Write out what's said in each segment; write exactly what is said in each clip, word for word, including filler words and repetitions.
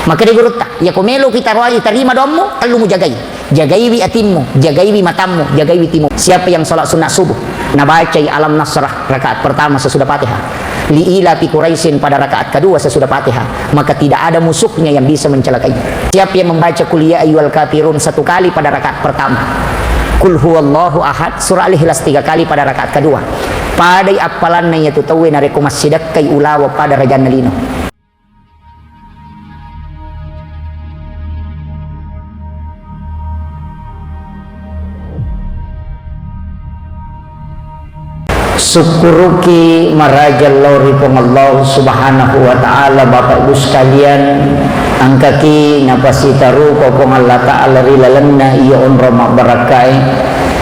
Makkeda gurutta, "Iyako meloki taroai tarima doammu, tellu mujagai. Jagaiwi atimmu, jagaiwi matammu, jagaiwi timu." Siapa yang sholat sunnah subuh, nabacai Alam Nasrah rakaat pertama sesudah Fatihah, Li ilafi Quraisyin pada rakaat kedua sesudah Fatihah, maka tidak ada musuhnya yang bisa mencelakai. Siapa yang membaca Qul ya ayyuhal kafirun satu kali pada rakaat pertama, Qul huwallahu ahad, surah Al-Ikhlas tiga kali pada rakaat kedua, padai appalanna iyatu tauwe narekko massidekkai ulawa pada rajanna lino. Sukkuruki maraja lao ri Puang Allah Subhanahu wa Ta'ala, Bapak Ibu sekalian, engkaki napasitaruko Puang Allah Ta'ala ri lalenna iya onrong mabbarakkae,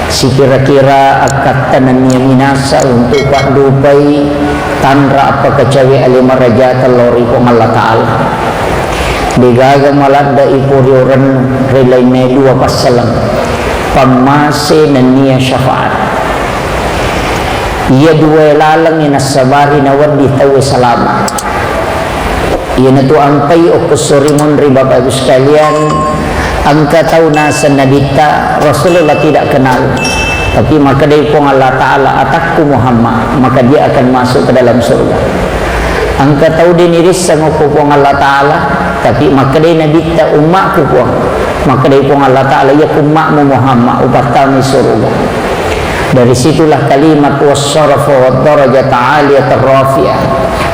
sikira-kira akkatta nennia minasa untuk paddupai tanra appakacawe ale marajata lao ri Puang Allah Ta'ala. Degaga maladda ipuriurennu ri lainnae dua passaleng, pammase nennia syafaat. Iya duae lalengngi nassabari nawedding tauwe salama. Iyanatu ampai okko sori monri Bapak Ibu sekalian, engka tau naseng Nabitta, Rasulullah tidak kenal. Tapi makkedai Puang Allah Ta'ala, "Atakku Muhammad, maka dia akan masuk ke dalam surga." Engka tau de nirisseng okko Puang Allah Ta'ala, tapi makkedai Nabitta, "Ummakku Puang." Makkedai Puang Allah Ta'ala, "Iya ku ummakmu Muhammad, upattamai surga." Dari situlah kalimat wassarafa waddarajata aliyatar rafi'ah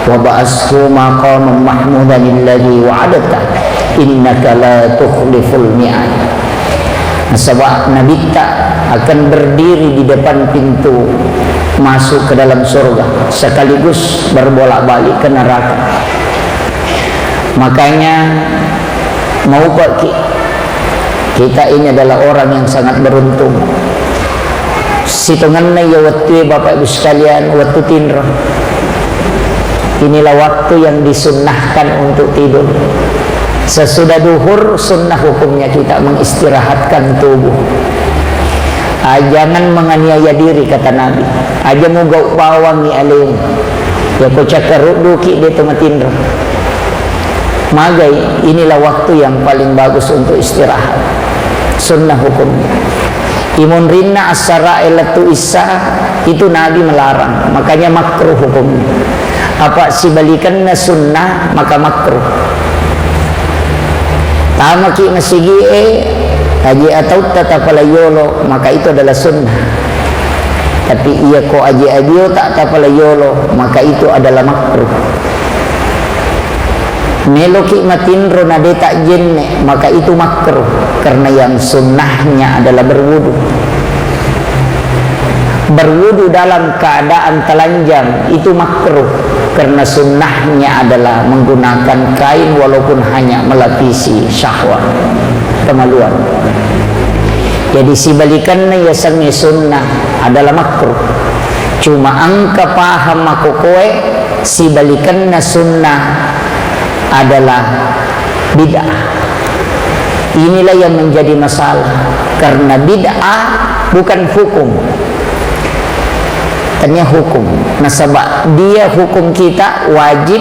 wa ba'ashu maqaman mahmudan alladzi wa'adta innaka la tukhliful mi'ad. Nasaba Nabitta akan berdiri di depan pintu masuk ke dalam surga sekaligus berbolak-balik ke neraka. Makanya, maupaki, kita ini adalah orang yang sangat beruntung. Sitongenna iya wettue, Bapak Ibu sekalian, wettu tinro. Inilah waktu yang disunnahkan untuk tidur. Sesudah duhur, sunnah hukumnya kita mengistirahatkan tubuh. Ah, jangan menganiaya diri, kata Nabi. Aja mugau bawangi alemu. Yako cakkarudduki de to matinro. Magai, inilah waktu yang paling bagus untuk istirahat. Sunnah hukumnya. Imunrinna assara lettu issa itu Nabi melarang, makanya makruh hukumnya. Apa sibalikanna sunnah, maka makruh. Tamaki masigie, aje atautta tapalayolo, maka itu adalah sunnah. Tapi iya ko aje abio tak tapalayolo, maka itu adalah makruh. Meloki matinro na de tak jenne, maka itu makruh, karena yang sunnahnya adalah berwudu. Berwudu dalam keadaan telanjang itu makruh, karena sunnahnya adalah menggunakan kain walaupun hanya melapisi syahwat, kemaluan. Jadi sibalikanna yasengnge sunnah adalah makruh. Cuma engka paham makokoe, sibalikanna sunnah adalah bid'ah. Inilah yang menjadi masalah, karena bid'ah bukan hukum. Tanya hukum. Nasaba dia hukum kita wajib,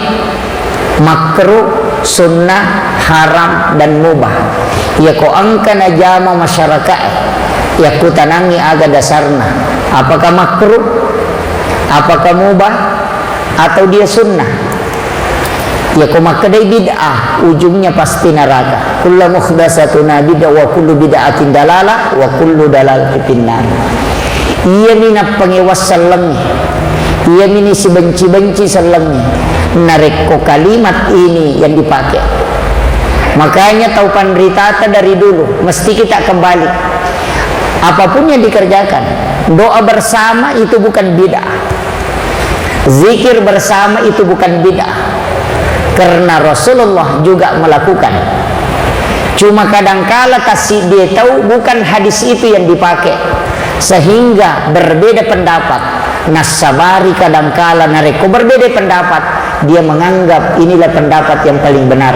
makruh, sunnah, haram, dan mubah. Iya ko engka najama masyarakae, yakkutanangi aga dasarna. Apakah makruh? Apakah mubah? Atau dia sunnah? Iya ko makkedai bid'ah, ujungnya pasti neraka. Kullu muhdatsatin bid'ah wa kullu bid'atin dalalah wa kullu dalalatin finnar. Iyami nappangewa sellengnge. Iyami ni sibenci-benci sellengnge. Narekko kalimat ini yang dipakai. Makanya tau panritata dari dulu, mesti kita kembali. Apapun yang dikerjakan, doa bersama itu bukan bid'ah. Zikir bersama itu bukan bid'ah. Karena Rasulullah juga melakukan. Cuma kadangkala tassiddi tau bukan hadis itu yang dipakai. Sehingga berbeda pendapat. Nassabari kadangkala narekko berbeda pendapat, dia menganggap inilah pendapat yang paling benar.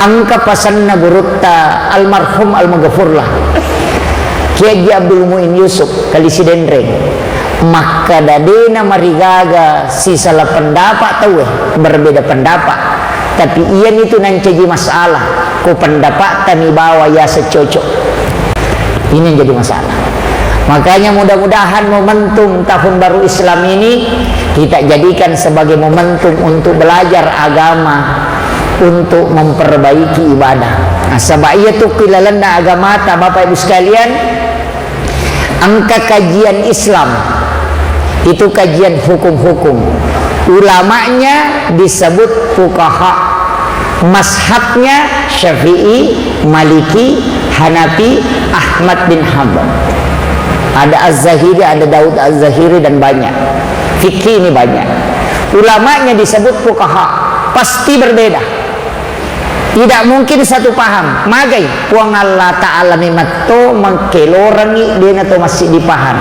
Engka pasanna gurutta almarhum almaghfurlah, Kiai Haji Abdul Muin Yusuf, Kali Sidenreng. Makkada dena marigaga sisala pendapat tauwe, berbeda pendapat. Tapi iyanitu nancaji masalah. Ko pendapatnya mi bawa ya secocok. Ini yang jadi masalah. Makanya mudah-mudahan momentum tahun baru Islam ini kita jadikan sebagai momentum untuk belajar agama, untuk memperbaiki ibadah. Nah, sebab iya tu ilalenna agamata, Bapak Ibu sekalian, engka kajian Islam, itu kajian hukum-hukum. Ulamanya disebut fuqaha. Mazhabnya Syafi'i, Maliki, Hanafi, Ahmad bin Hanbal. Ada Az-Zahiri, ada Daud Az-Zahiri, dan banyak. Fikih ini banyak. Ulamanya disebut fuqaha. Pasti berbeda. Tidak mungkin satu paham. Magai? Puang Allah Ta'ala memetto mengkelorangi dena to masih dipaham.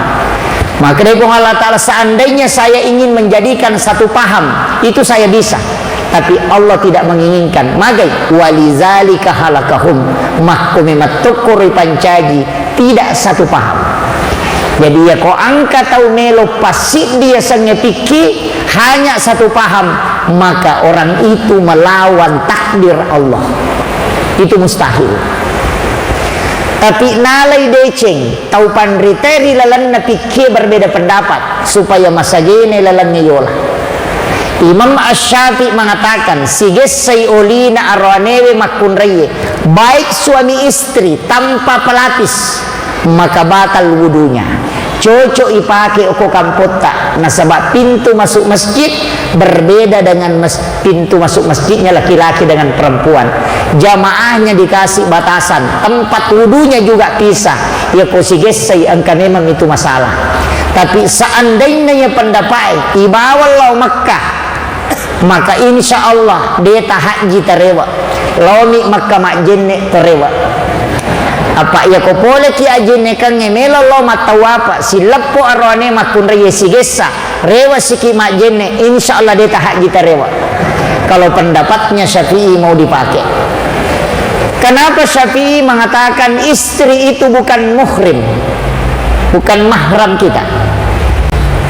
Maka dari Puang Allah Ta'ala, seandainya saya ingin menjadikan satu paham, itu saya bisa. Tapi Allah tidak menginginkan. Magai? Walizalika halakahum. Makko memettokko ripancaji tidak satu paham. Jadi, ya ko engka tau melo passiddi yasengnge fikih, hanya satu paham, maka orang itu melawan takdir Allah. Itu mustahil. Tapi nalai deceng, tau panrita ri lalenna fikih berbeda pendapat, supaya masagene lalengnge yola. Imam Asy-Syafi'i mengatakan, sigessai olina aroanewe makkunraie, baik suami istri tanpa pelapis, maka batal wudunya. Cocok ipake okko kampotta, nasaba pintu masuk masjid berbeda dengan mes-, pintu masuk masjidnya laki-laki dengan perempuan. Jamaahnya dikasih batasan, tempat wudunya juga pisah. Ya ko sigessai engka memang itu masalah. Tapi seandainya ya pendapat ibawa lao Mekah, maka insya Allah de tahajji tarewe. Laomi Mekka majjenne tarewe. Apa iya ko poleki ajjennekengnge melo lao mattawapa, sileppo aroane makkunraie sigessa, rewe siki majjenne, insya Allah de tahajji tarewe. Kalau pendapatnya Syafi'i mau dipakai. Kenapa Syafi'i mengatakan istri itu bukan muhrim? Bukan mahram kita.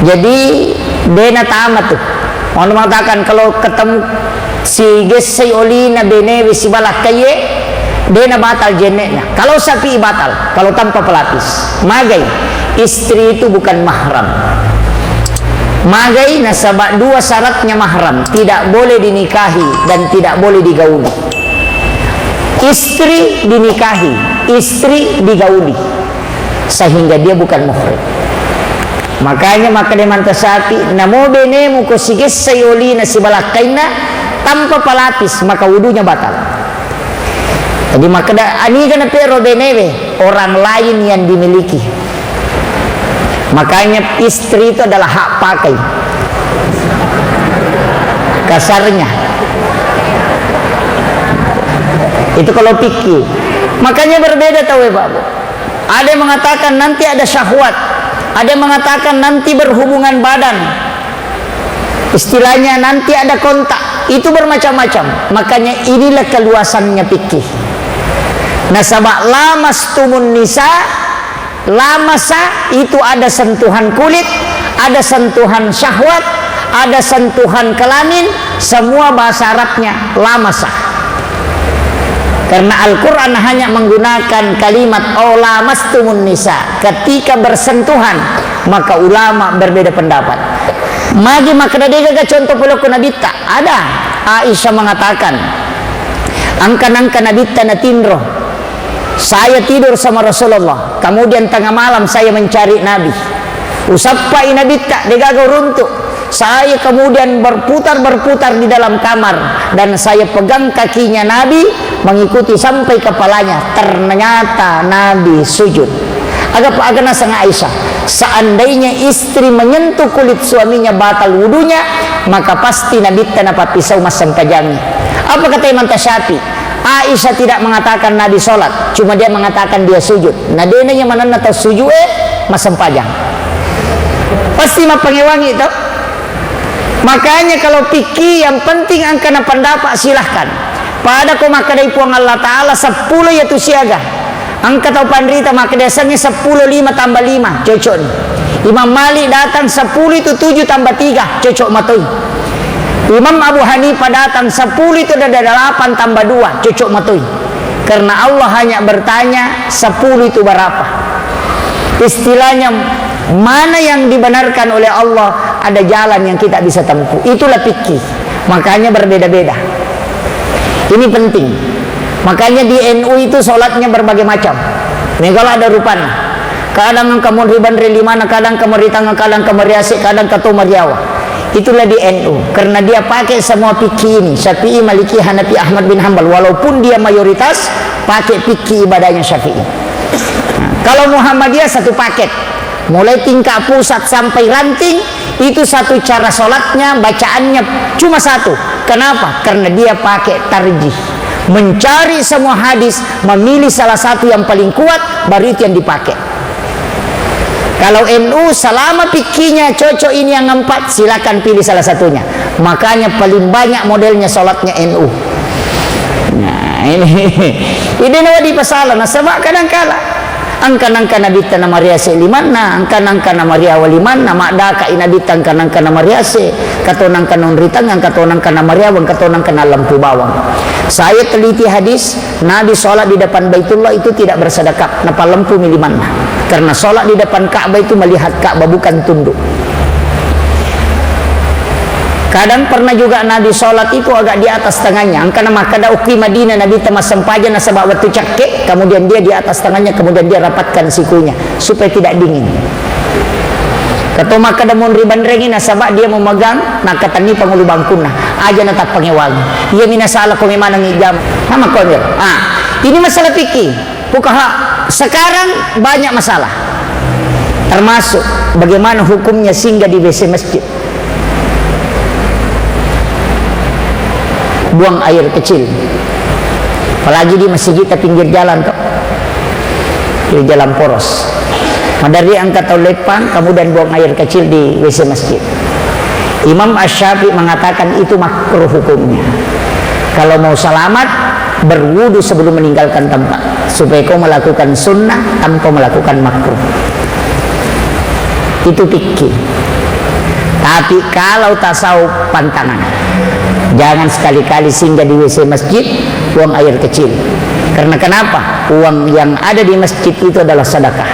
Jadi, de natama tu. Mau mengatakan kalau ketemu sigessai olina benewe sibalakkaie, de nabatal jenne'na. Kalau Syafi'i batal, kalau tanpa pelapis. Magai, istri itu bukan mahram. Magai nasaba dua syaratnya mahram, tidak boleh dinikahi dan tidak boleh digauli. Istri dinikahi, istri digauli. Sehingga dia bukan muhrim. Makanya makkeda Imam Syafi'i, namo benemu ko sigessai olina sibalakkainna tanpa pelapis, maka wudunya batal. Jadi makkeda, aniga napero benewe, orang lain yang dimiliki. Makanya istri itu adalah hak pakai. Kasarnya. Itu kalau fikih. Makanya berbeda tau ya, Pak. Ada yang mengatakan nanti ada syahwat, ada yang mengatakan nanti berhubungan badan. Istilahnya nanti ada kontak. Itu bermacam-macam. Makanya inilah keluasannya fikih. Nasaba lamastumun nisa, lamasa itu ada sentuhan kulit, ada sentuhan syahwat, ada sentuhan kelamin, semua bahasa Arabnya lamasa. Karena Al-Quran hanya menggunakan kalimat "aw lamastumun nisa" ketika bersentuhan, maka ulama berbeda pendapat. Magi makkeda degaga contoh polokku Nabitta? Ada. Aisyah mengatakan, angka-angka Nabitta natinro, saya tidur sama Rasulullah, kemudian tengah malam saya mencari Nabi. Usappai Nabitta, degaga uruntuk. Saya kemudian berputar-berputar di dalam kamar dan saya pegang kakinya Nabi, mengikuti sampai kepalanya. Ternyata Nabi sujud. Aga, aga naseng Aisyah, seandainya istri menyentuh kulit suaminya batal wudunya, maka pasti Nabitta napappisau massempajangi. Apa kata Imam Syafi'i? Aisyah tidak mengatakan Nabi sholat, cuma dia mengatakan dia sujud. Nah, dena iya manenna tau sujud e massempajang. Pasti mappangewangi to. Makanya kalau fikih yang penting angkana pendapat silahkan. Pada ko makkedai Puang Allah Ta'ala seppulo iya tu siaga. Engka tau panrita makkeda yasengnge seppulo lima tambah lima, cocokni. Imam Malik datang seppulo itu tujuh tambah tiga, cocok matoi. Imam Abu Hanifah datang seppulo itu ada delapan tambah dua, cocok matoi. Karena Allah hanya bertanya, sepuluh itu berapa? Istilahnya, mana yang dibenarkan oleh Allah, ada jalan yang kita bisa tempuh. Itulah fikih. Makanya berbeda-beda. Ini penting. Makanya di N U itu sholatnya berbagai macam. Ini kalau ada rupanya. Kadang engka monri banre limana, kadang engka monri tangnga, kadang engka monri ase, kadang engka to mariawa. Itulah di N U. Karena dia pakai semua fikih ini. Syafi'i, Maliki, Hanafi, Ahmad bin Hambal. Walaupun dia mayoritas, pakai fikih ibadahnya Syafi'i. Nah, kalau Muhammadiyah satu paket. Mulai tingkat pusat sampai ranting, itu satu cara sholatnya, bacaannya cuma satu. Kenapa? Karena dia pakai tarjih. Mencari semua hadis, memilih salah satu yang paling kuat, baru itu yang dipakai. Kalau N U, selama fikihnya cocok ini yang empat, silakan pilih salah satunya. Makanya paling banyak modelnya sholatnya N U. Nah, ini, ini nawa dipasala, nasaba kadang kala. Engka nangka nabitta namariase limanna, engka nangka namariawa limanna, maddaka i nabitta engka nangka namariase, kato nangka nonri tangnga, kato nangka namariawa, kato nangka nalempu bawang. Saya teliti hadis, Nabi sholat di depan Baitullah itu tidak bersedekap, napalempumi limanna. Karena sholat di depan Ka'bah itu melihat Ka'bah, bukan tunduk. Kadang pernah juga Nabi sholat itu agak di atas tangannya. Engkana makkeda, okki Madinah Nabi temassempajang nasaba wettu cakke, kemudian dia di atas tangannya, kemudian dia rapatkan sikunya supaya tidak dingin. Kato makkeda monri banrengi nasaba dia memegang, nakkatenni pangulu bangkunna. Aja natappangewangi. Iya mina salah ko memanengi jam. Nama ko, Amir? Ah, ini masalah fikih. Fukaha, sekarang banyak masalah. Termasuk bagaimana hukumnya singgah di W C masjid. Buang air kecil. Apalagi di masjid pinggir jalan, toh. Di jalan poros. Madari engka tau leppang, kemudian buang air kecil di W C masjid. Imam Asy-Syafi'i mengatakan itu makruh hukumnya. Kalau mau selamat, berwudu sebelum meninggalkan tempat, supaya kau melakukan sunnah tanpa melakukan makruh. Itu fikih. Tapi kalau tasawuf, pantangan. Jangan sekali-kali singgah di W C masjid, buang air kecil. Karena kenapa? Uang yang ada di masjid itu adalah sedekah.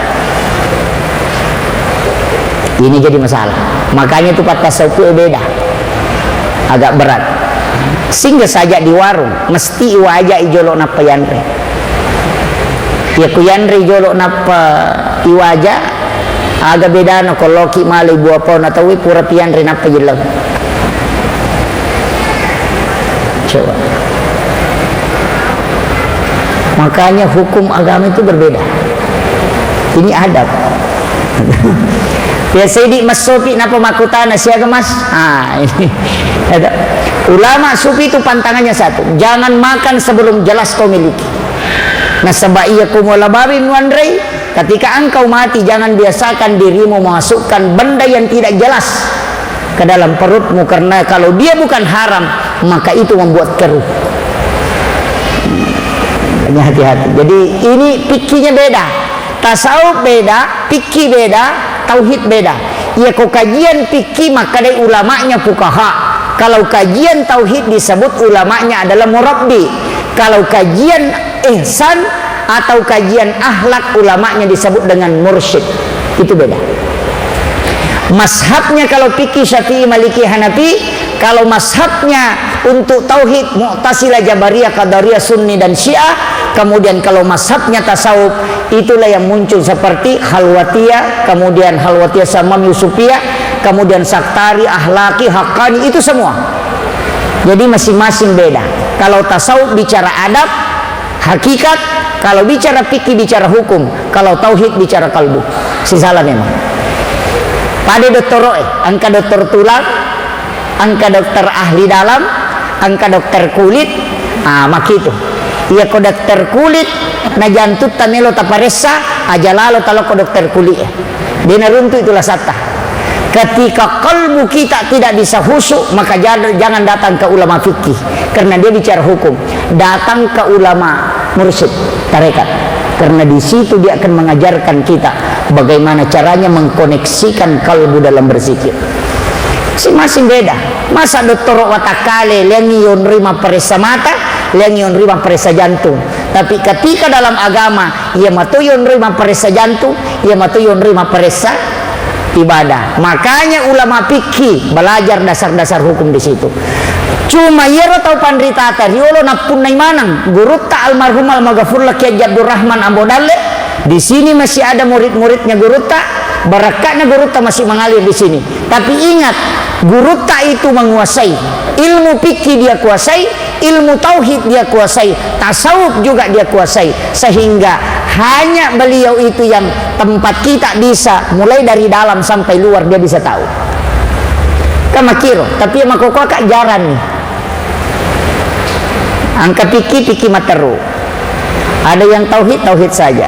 Ini jadi masalah. Makanya itu patta saupu beda. Agak berat. Sehingga saja di warung, mesti iwaja ijolo nappa yanre. Ya ku yanre ijolo nappa iwaja, aga bedana ko loki malai buah pau na tauwe pura piyanre nappa jellau. Coba. Makanya hukum agama itu berbeda. Ini adab. Biasa di massopi napa makutana siaga mas? Ah, ini. Ada. Ulama sufi itu pantangannya satu, jangan makan sebelum jelas kau miliki. Nasaba iya ko muala babi muanrei, ketika engkau mati jangan biasakan dirimu memasukkan benda yang tidak jelas ke dalam perutmu, karena kalau dia bukan haram, maka itu membuat keruh. Makanya hati-hati. Jadi ini fikihnya beda. Tasawuf beda, fikih beda, tauhid beda. Iya ko kajian fikih makkadai ulamanya fukaha. Kalau kajian tauhid disebut ulamanya adalah murabbi. Kalau kajian ihsan atau kajian akhlak, ulamanya disebut dengan mursyid. Itu beda. Mazhabnya kalau fikih Syafi'i, Maliki, Hanafi, kalau mazhabnya untuk tauhid Mu'tazilah, Jabariyah, Qadariyah, Sunni dan Syiah, kemudian kalau mazhabnya tasawuf, itulah yang muncul seperti Khalwatiyah, kemudian Khalwatiyah Samam Yusufiyah, kemudian Saktari, Akhlaki, Haqqani, itu semua. Jadi masing-masing beda. Kalau tasawuf bicara adab, hakikat, kalau bicara fikih bicara hukum, kalau tauhid bicara kalbu. Sisala memang. Pada dottoro'e, engka dokter tulang, engka dokter ahli dalam, engka dokter kulit, ah, makitu. Iya ko dokter kulit, na jantutta melo taparessa, aja lalo talokko dokter kulit e. De naruntu itu lasatta. Ketika kalbu kita tidak bisa khusyuk, maka jad-, jangan datang ke ulama fikih, karena dia bicara hukum. Datang ke ulama mursyid, tarekat, karena di situ dia akan mengajarkan kita bagaimana caranya mengkoneksikan kalbu dalam berzikir. Masing-masing beda. Masa dottoro watakkale, lengi yonroi mapparessa mata, Liang yonroi mapparessa jantung. Tapi ketika dalam agama, iya mato yonroi mapparessa jantung, iya mato yonroi mapparessa ibadah. Makanya ulama fikih belajar dasar-dasar hukum di situ. Cuma iyaro tau panritata riolo nappunnai maneng gurutta almarhum almaghfurlah Kiai Haji Abdurrahman Ambo Dalle, di sini masih ada murid-muridnya gurutta, barakka'na gurutta masih mengalir di sini. Tapi ingat, gurutta itu menguasai. Ilmu fikih dia kuasai, ilmu tauhid dia kuasai, tasawuf juga dia kuasai. Sehingga hanya beliau itu yang tempat kita bisa, mulai dari dalam sampai luar, dia bisa tahu. Kan makkiro, tapi yang makkokkoe ka jarang nih. Engka fikih, fikih matteru. Ada yang tauhid, tauhid saja.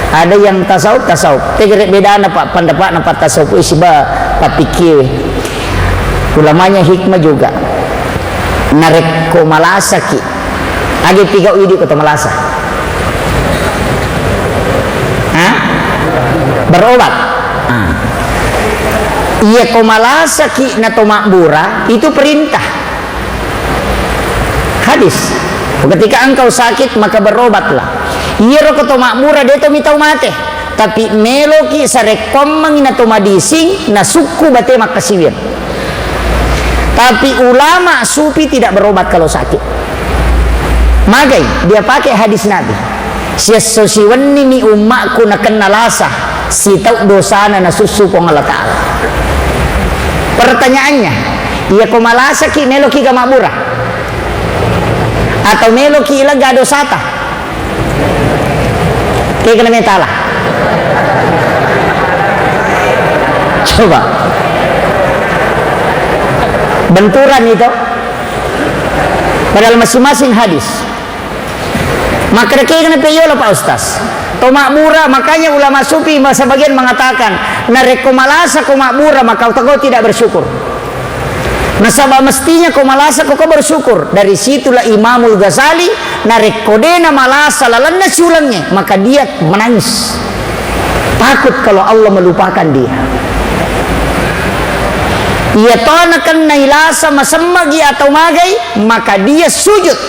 Ada yang tasawuf, tasawuf. Tegere bedana, Pak, pendapatna, Pak, tasawuf, eh, siba, Pak, fikih. Ulamanya hikmah juga. Narekko malasaki, agi pigau idi ko to malasa. Hah? Berobat. Ah. Iya ko malasaki na to mabbura, itu perintah. Hadis, "Ketika engkau sakit, maka berobatlah." Iyaro ko to mabbura, de to mitau mate. Tapi meloki sarekkoammengi na to madising, na sukku bate makkasiwiang. Tapi ulama sufi tidak berobat kalau sakit. Magai, dia pakai hadis Nabi. Siesso siwennini ummakku nakenna lasa, sitau dosana nasussu Puang Allah Ta'ala. Pertanyaannya, iya ko malasaki meloki ga mabbura? Atau meloki ilega dosata? Kegana metala. Coba. Benturan itu. Padahal masing-masing hadis. Makkeda kegana pe yolo, Pak Ustaz. To mabbura, makanya ulama sufi ma-, sebagian mengatakan, narekko malasa ko mabbura, maka engkau tidak bersyukur. Nasaba mestinya ko malasa ko, ko bersyukur. Dari situlah Imamul Ghazali, narekko dena malasa lalenna siulengnge, maka dia menangis. Takut kalau Allah melupakan dia. Iya to nakennai lasa masemmagi atau magai, maka dia sujud.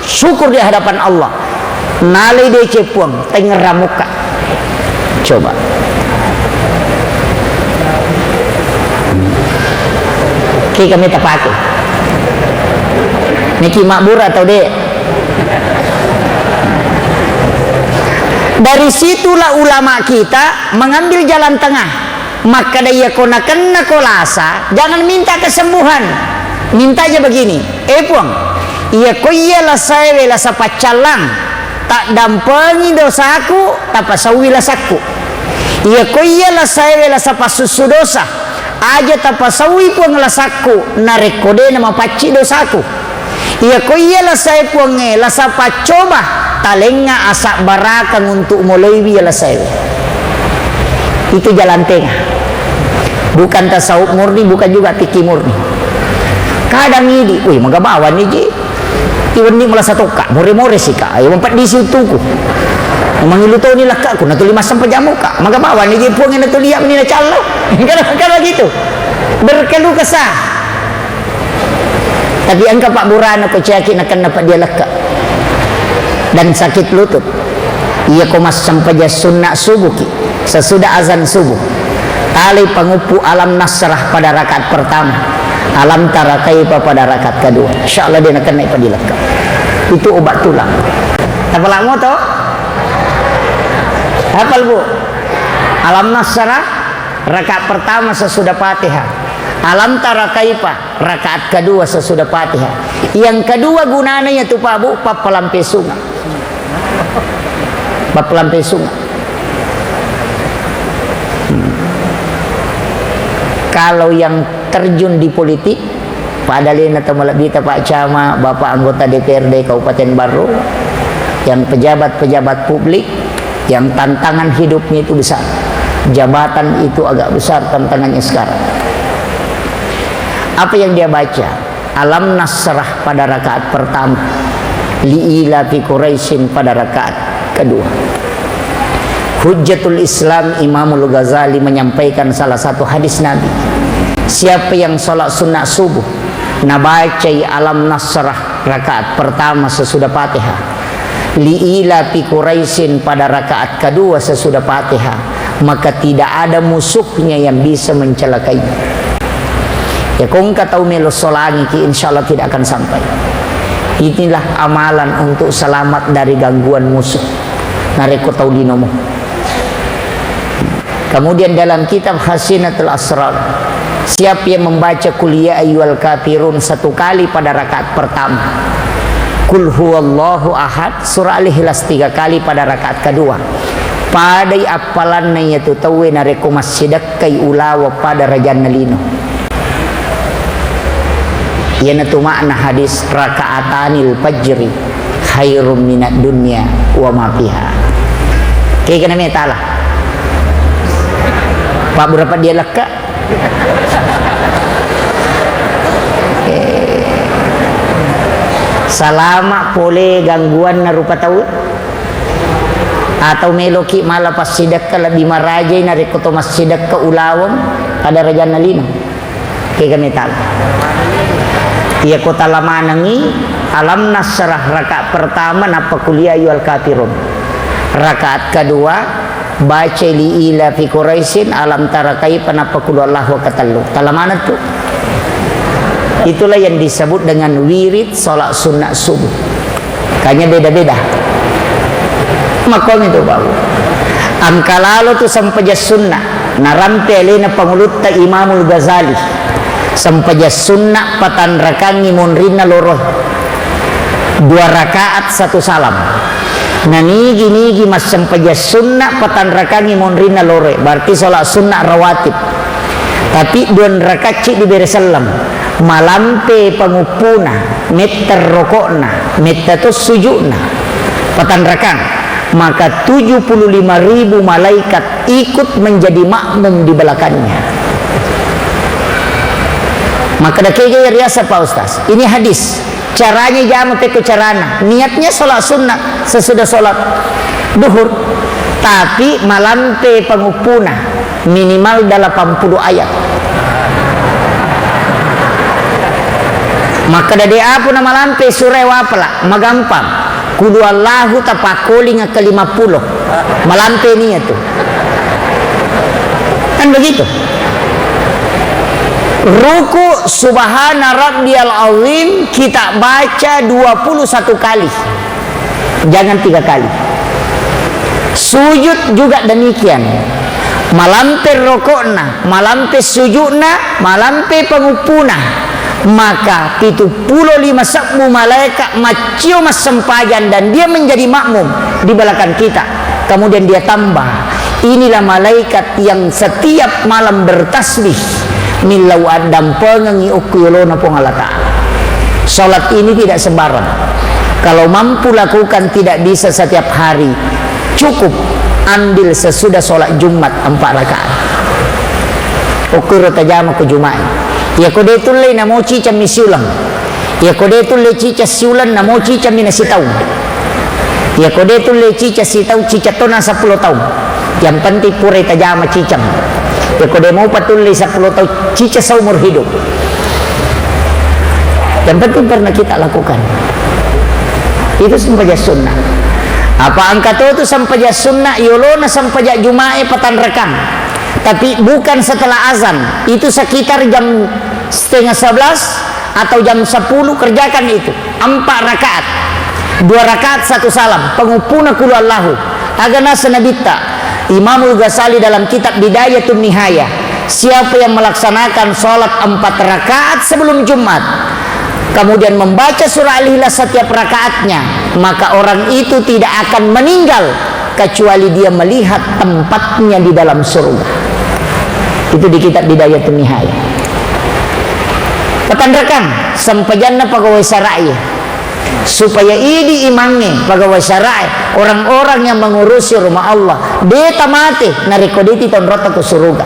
Syukur di hadapan Allah. Nalai deceng Puang, tengngerang mukka. Coba. Ki kami tapake. Niki mabbura atau de? Dari situlah ulama kita mengambil jalan tengah. Makkeda, iya ko nakenna ko lasa, jangan minta kesembuhan. Minta aja begini, "Eh, Puang, iya ko iya lasaewe lasa paccallang, taddampengi dosaku, tapasauwi lasakku. Iya ko iya lasaewe lasa passussu dosa, aja tapasauwi, Puang, lasakku, narekko de namapacci dosaku." Iya ko iya lasae Puangnge, lasa paccoba, talengnga asabbarakang untuk moloiwi iya lasaewe. Itu jalan tengah. Bukan tasawuf murni, bukan juga fikih murni. Kadang idi, "Wih, maga bawang ni ji. Iwenni mulasa tokka, more-more sika. Ayo mampeddi si utuku. Mangilu toni lakkaku, natuli massempajang mukka. Maga bawang ni ji Puangnge, natuli iya meni nacallo." Kan, kan begitu. Berkeluh kesah. Tapi engka pabburana ko ciaki nakenna peddi alekka dan sakit lutut. Iya ko massempajang sunna subuhki, sesudah azan subuh, talai panguppu Alam Nasrah pada rakaat pertama, Alam Tara Kaifa pada rakaat kedua. Insya Allah de nakenna peddi alekka. Itu obat tulang. Tapalak moto? Hafal, Bu? Alam Nasrah rakaat pertama sesudah Fatihah. Alam Tara Kaifa rakaat kedua sesudah Fatihah. Yang kedua gunana yaitu, Pak, Bu, pappalampe sunga. Pappalampe sunga. Hmm. Kalau yang terjun di politik, pada lena tau malebbita, Pak Camat, Bapak anggota D P R D Kabupaten Barru, yang pejabat-pejabat publik, yang tantangan hidupnya itu besar. Jabatan itu agak besar tantangannya sekarang. Apa yang dia baca? Alam Nasrah pada rakaat pertama, Liilafi Quraisyin pada rakaat kedua. Hujjatul Islam Imamul Ghazali menyampaikan salah satu hadis Nabi, siapa yang sholat sunnah subuh, nabacai Alam Nasrah Rakaat pertama sesudah Fatihah. Li ilafi Quraisyin pada rakaat kedua sesudah Fatihah. Maka tidak ada musuhnya yang bisa mencelakai. Ya, ko engka tau melo solangiki, insya Allah tidak akan sampai. Inilah amalan untuk selamat dari gangguan musuh. Narekko tau linomu. Kemudian dalam kitab Hasinatul Asrar, siapa yang membaca Qul ya ayyuhal kafirun satu kali pada rakaat pertama, Qul huwallahu ahad, surah Al-Ikhlas tiga kali pada rakaat kedua, padai appalanna iyatu tauwe narekko massidekkai ulawa pada rajanna lino. Iyanatu makna hadis, "Raka'atanil fajri khairum minad dunya wa ma fiha." Kegana metala. Pak, berapa dia lekka? Eh, salama pole gangguanna rupa tau. Atau meloki mala passidekka lebbi marajai narekko to massidekka ulaweng pada rajanna lino. Kega metala. Iya kota lamanengi alam nasrah rakaat pertama nappa Qul ya ayyuhal kafirun. Rakaat kedua baca li ila fi Quraisyin, alam tara kaifa, nappa Qul huwallahu katellu. Talamaneng tu. Itulah yang disebut dengan wirid salat sunnah subuh. Kanya beda-beda. Makkomi tu bau. Angka lalo tu sempajang sunnah. Narampe alena pangulutta Imamul Ghazali. Sempajang sunnah patanrakangi monrinna loroe. Dua rakaat satu salam. Nanigi-nigi massempajang sunnah patanrakangi monrinna loroe. Berarti salat sunnah rawatib. Tapi dua rakaat ci dibere selleng. Malampe panguppuna, metta rokokna, metta to sujukna. Patanrakang. Maka tujuh puluh lima ribu malaikat ikut menjadi makmum di belakangnya. Maka dakega ya riasa Pak Ustaz. Ini hadis. Caranya jama pekko carana. Niatnya sholat sunnah sesudah sholat duhur. Tapi malampe panguppuna minimal delapan puluh ayat. Maka dade apu na malampe surai wapala, magampang. Qul huwallahu tapakkoling ke lima puluh. Malampe nia tu. Kan begitu. Ruku subhana rabbiyal azim kita baca dua puluh satu kali. Jangan tiga kali. Sujud juga demikian. Malampe rokokna, malampe sujudna, malampe panguppuna. Maka pitu pulo lima sebbu malaikat maccio massempajang dan dia menjadi makmum di belakang kita. Kemudian dia tambah, inilah malaikat yang setiap malam bertasbih, millau addampengengi okko yolona Puang Allah Ta'ala. Salat ini tidak sembarang. Kalau mampu lakukan, tidak bisa setiap hari, cukup ambil sesudah salat Jumat empat rakaat. Okko ro tajama ko Jumat. Iya ko de tullei namo cicang mi siulang. Iya ko de tullei cicang siulang namo cicang mi nasitaung. Iya ko de tullei cicang sitaung, cicang tona seppulo taung. Yang penting purai tajama cicang. Iya ko de mopa tullei seppulo taung, cicang seumur hidup. Yang penting pernah kita lakukan. Itu sempajang sunnah. Apa angka to tu sempajang sunnah, yolona sempajang Jumae patanrakang. Tapi bukan setelah azan, itu sekitar jam setengah sebelas atau jam sepuluh, kerjakan itu. Empat rakaat. Dua rakaat satu salam. Penguppuna kulu Allahu. Aga nasa Nabitta. Imamul Ghazali dalam kitab Bidayatun Nihaya. Siapa yang melaksanakan sholat empat rakaat sebelum Jumat, kemudian membaca surah Al-Ikhlas setiap rakaatnya, maka orang itu tidak akan meninggal kecuali dia melihat tempatnya di dalam surga. Itu di kitab Bidayatun Nihaya. Patanrakang, sempajanna pegawai syara'e. Supaya idi imangnge, pegawai syara'e, orang-orang yang mengurusi rumah Allah. De tamate, narekko de titonrotta ke surga.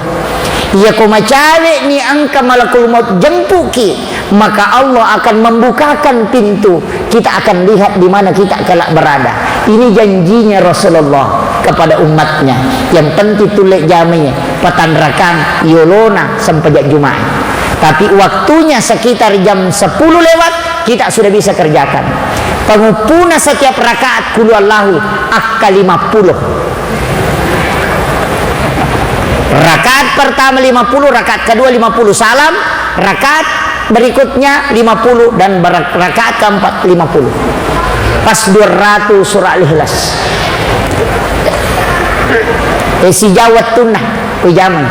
Iya ko macawe ni engka malakul maut jempuki, maka Allah akan membukakan pintu. Kita akan lihat di mana kita kelak berada. Ini janjinya Rasulullah kepada umatnya. Yang penting tulle jamai, patanrakang, yolona, sempajak Jumat. Tapi waktunya sekitar jam sepuluh lewat, Kita sudah bisa kerjakan. Pengumpuna setiap rakaat kulu Allahu akka lima puluh. Rakaat pertama lima puluh, rakaat kedua lima puluh salam, rakaat berikutnya lima puluh, dan ber-, rakaat keempat lima puluh. Pas dua ratus surah Al-Ikhlas. Eh, si Jawa tunna. Ku jaman.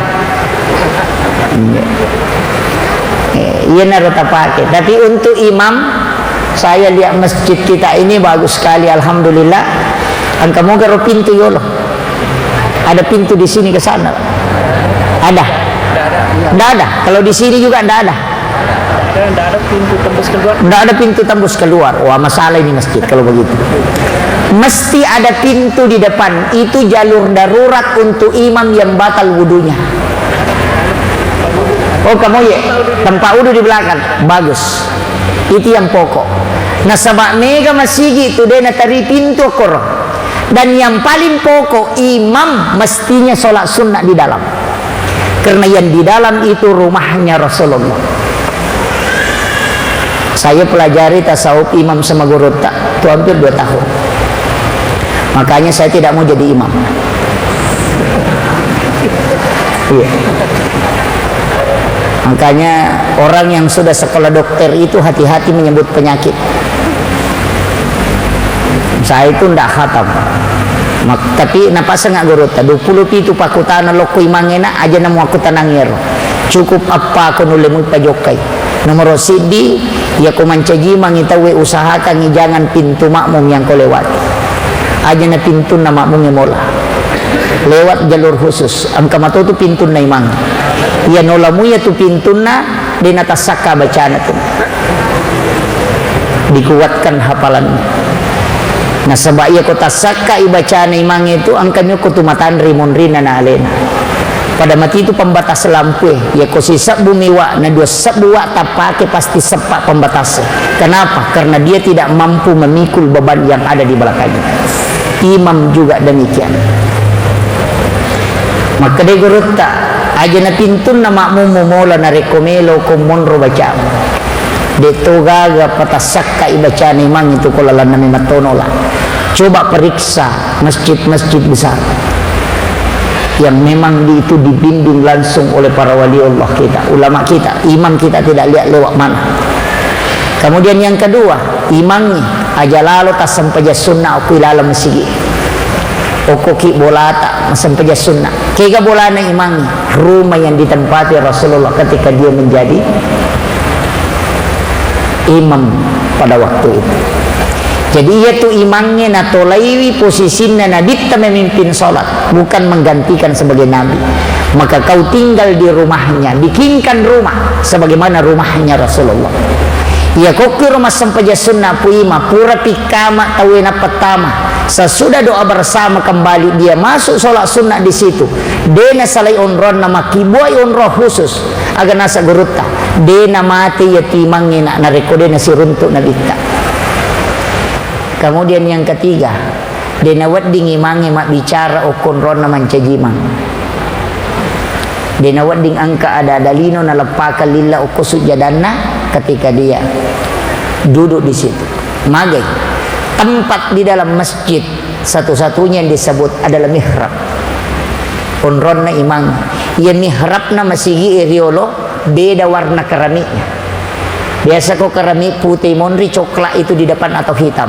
Iya. Eh, iyanaro tapake. Tapi untuk imam, saya lihat masjid kita ini bagus sekali, alhamdulillah. Engka moga ro pintu yolo. Ada pintu di sini ke sana. Ada? Ndak ada. Kalau di sini juga ndak ada. Nggak ada pintu tembus keluar. Nggak ada pintu tembus keluar. Wah, masalah ini masjid kalau begitu. Mesti ada pintu di depan. Itu jalur darurat untuk imam yang batal wudunya. Oh, kamu ya, tempat wudu di belakang. Bagus. Itu yang pokok. Nasaba mega masigi tu de nateri pintu koro. Dan yang paling pokok, imam mestinya sholat sunnah di dalam. Karena yang di dalam itu rumahnya Rasulullah. Saya pelajari tasawuf imam sama gurutta tu hampir dua tahun. Makanya saya tidak mau jadi imam. Iya. Makanya orang yang sudah sekolah dokter itu hati-hati menyebut penyakit. Saya itu ndak khatam. Mak-, tapi napaseng gurutta, dua puluh pitu pakkutana lokko imangngena, aja namuakkutanangi ero. Cukup appako nulle mupajokkai. Nomoro siddi, iyako mancaji mangi tauwe, usahakangi jangan pintu makmum yang kau lewati. Aja na pintunna makmungnge mola. Lewat jalur khusus. Engka matotu pintunna imang. Iya nola muiya tu pintunna, de natassakka bacana tu. Dikuatkan hafalannya. Nasaba iyako tassakka ibacana imangnge tu, engka miyokko tu matanre monrinna na alena. Pada mati itu pembatas lampu, eh. Iyako sisebbu mi wa, na dua sebbu wa tappake pasti seppa pembatas. Kenapa? Karena dia tidak mampu memikul beban yang ada di belakangnya. Imam juga demikian. Makkeda gurutta, aja na pintunna makmummu mola narekko melo ko monro bacam. De'to gaga patassakka ibacana imang itu ko lalanna memang tono la. Coba periksa masjid-masjid besar yang memang di, itu dibimbing langsung oleh para wali Allah kita, ulama kita, imam kita tidak lihat lewat mana. Kemudian yang kedua, imang aja lalo tassempajang sunna okko ilalang masigi. Okkoki bolata massempajang sunna. Kega bolana imang, rumah yang ditempati Rasulullah ketika dia menjadi imam pada waktu itu. Jadi, iya tu imangnge natolaiwi posisinna nabitta memimpin sholat, bukan menggantikan sebagai nabi. Maka kau tinggal di rumahnya, bikinkan rumah sebagaimana rumahnya Rasulullah. Iya kokki rumah sempajang sunna pu ima, pura pikkama tauwe napettama. Sesudah doa bersama kembali dia masuk sholat sunnah di situ. De nasalai onronna, makkibuai onrong khusus. Aga nasa gurutta, de namate iya timangnge na, narekko de nasiruntuk nabitta. Kemudian yang ketiga, de nawedding imangnge mabbicara okko onronna mancaji imang. De nawedding engka ada-ada lino naleppakang lilla okko sujjadanna ketika dia duduk di situ. Magai, tempat di dalam masjid satu-satunya yang disebut adalah mihrab. Onronna imang. Iya mihrabna masigi e riolo, beda warna keramiknya. Biasa ko keramik putih monri, coklat itu di depan atau hitam.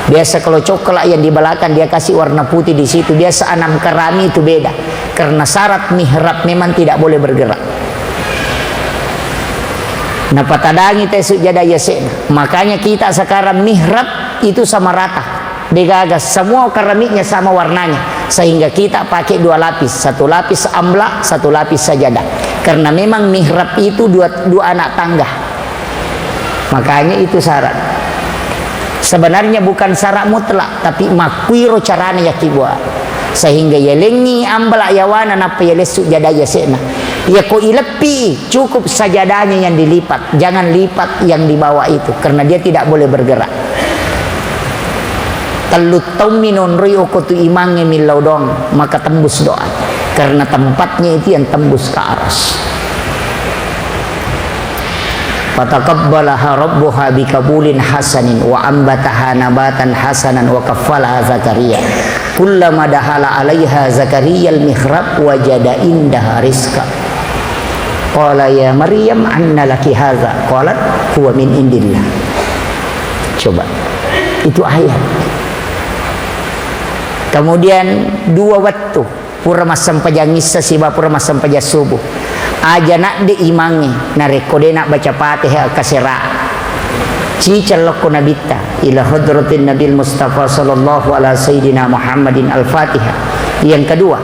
Biasa kalau coklat yang di belakang dia kasih warna putih di situ. Biasa enam keramik itu beda. Karena syarat mihrab memang tidak boleh bergerak. Napatadangi te sujjada yase'na. Makanya kita sekarang mihrab itu sama rata. Degaga semua keramiknya sama warnanya. Sehingga kita pakai dua lapis. Satu lapis amla, satu lapis sajadah. Karena memang mihrab itu dua, dua anak tangga. Makanya itu syarat. Sebenarnya bukan syarat mutlak, tapi makkuiro carana yakkibuat. Sehingga yalengngi ambala yawana nappa yalessu jada yase'na. Yako ileppi, cukup sajadahnya yang dilipat, jangan lipat yang di bawah itu, karena dia tidak boleh bergerak. Tellu taung mi nonroi okko tu imangnge millau doang, maka tembus doa. Karena tempatnya itu yang tembus ke aras. Fataqabbalaha rabbuha biqabulin hasanin wa ambataha nabatan hasanan wa kaffalaha Zakaria. Kullama dakhala alaiha Zakariyal mihrab wajada indaha rizqa. Qala ya Maryam anna laki hadza? Qalat huwa min indillah. Coba. Itu ayat. Kemudian dua waktu pura massempajang issa siba pura massempajang subuh. Aja nadde imangnge narekko de nabbaca Fatihah kasera. Cicellokko nabitta ila hadratin Nabil Mustafa sallallahu ala sayyidina Muhammadin Al-Fatihah. Yang kedua,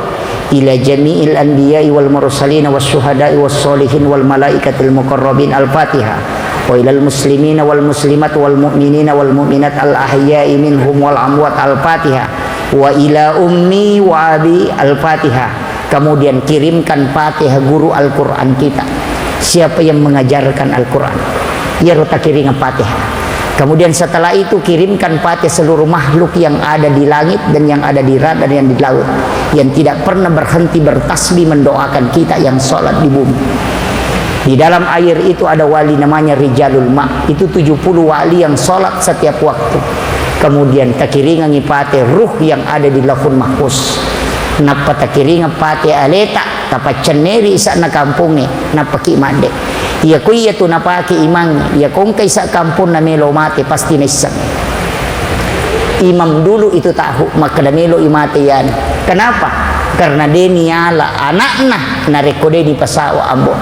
ila jami'il anbiya'i wal mursalin was syuhada'i was sholihin wal malaikatil muqarrabin Al-Fatihah. Wa ilal muslimina wal muslimat wal mu'minina wal mu'minat al ahya'i minhum wal amwat Al-Fatihah. Wa ila ummi wa abi Al-Fatihah. Kemudian kirimkan Fatihah guru Al-Quran kita. Siapa yang mengajarkan Al-Quran? Iyaro takiringa Fatihah. Kemudian setelah itu kirimkan Fatihah seluruh makhluk yang ada di langit dan yang ada di darat dan yang di laut, yang tidak pernah berhenti bertasbih mendoakan kita yang sholat di bumi. Di dalam air itu ada wali namanya Rijalul Ma. Itu tujuh puluh wali yang sholat setiap waktu. Kemudian takiringangi Fatihah ruh yang ada di Lauhul Mahfuz. Nappa takiringa Fatihah aleta, tapaccenneri isa'na kampongnge, nappaki madde. Iya ko iya tu napake imang, iya ko engka isa kamponna melo mate, pasti naisseng. Imam dulu itu tahu, makkeda melo i mate yani. Kenapa? Karena de niala anakna narekko de dipasawa ambo.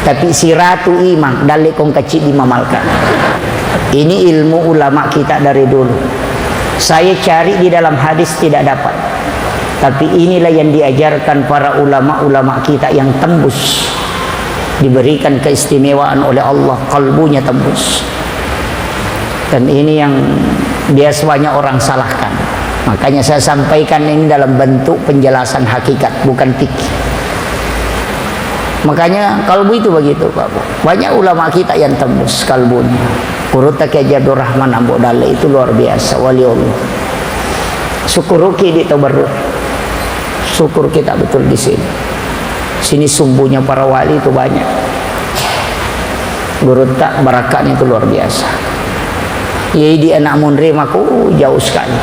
Tapi siratu imang, dalle kong kacidi mamalka. Ini ilmu ulama kita dari dulu. Saya cari di dalam hadis tidak dapat. Tapi inilah yang diajarkan para ulama-ulama kita yang tembus. Diberikan keistimewaan oleh Allah, kalbunya tembus. Dan ini yang biasa banyak orang salahkan. Makanya saya sampaikan ini dalam bentuk penjelasan hakikat, bukan fikih. Makanya kalbu itu begitu, Pak. Banyak ulama kita yang tembus kalbunya. Gurutta Kiai Haji Abdul Rahman Ambo Dalle itu luar biasa, wali Allah. Syukuruki di Tobaru. Syukur kita betul di sini. Sini sumbunya para wali itu banyak. Gurutta barakatnya itu luar biasa. Iya, idi anak munri mako, uh, jauh sekali.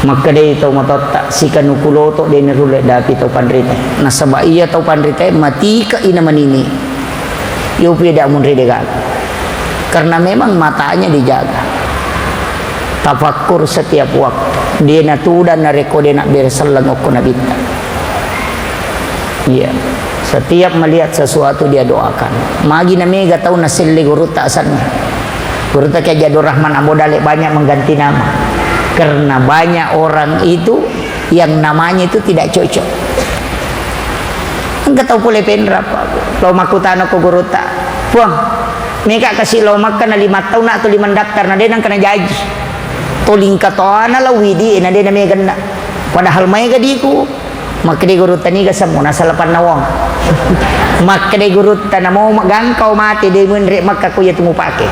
Makkedai tau matotta, sikanuku loto de narulle dapi tau panrita. Nasaba iya tau panrita matika ina manini. Yopi de munri de gaga. Karena memang matanya dijaga. Tafakkur setiap waktu. De natuda narekko de nabbere selleng okko nabitta. Iya. Setiap melihat sesuatu dia doakan. Magi na mega tau naselle gurutta asenna. Gurutta Kiai Haji Abdul Rahman Ambo Dalle banyak mengganti nama. Karena banyak orang itu yang namanya itu tidak cocok. Engka tau pole penrap, Pak. Lao makkutana ko gurutta, "Puang, mega kasi lao Mekka na lima taunna atau lima daftar na de nengka najaji." Tolingka toana lao widi na de na meganna. Padahal maega diku. Makkeda gurutta, "Niga semmu nasala pannawang?" Makkeda gurutta, "Namo gangkau mate de menre Mekka ko iya tu mupake.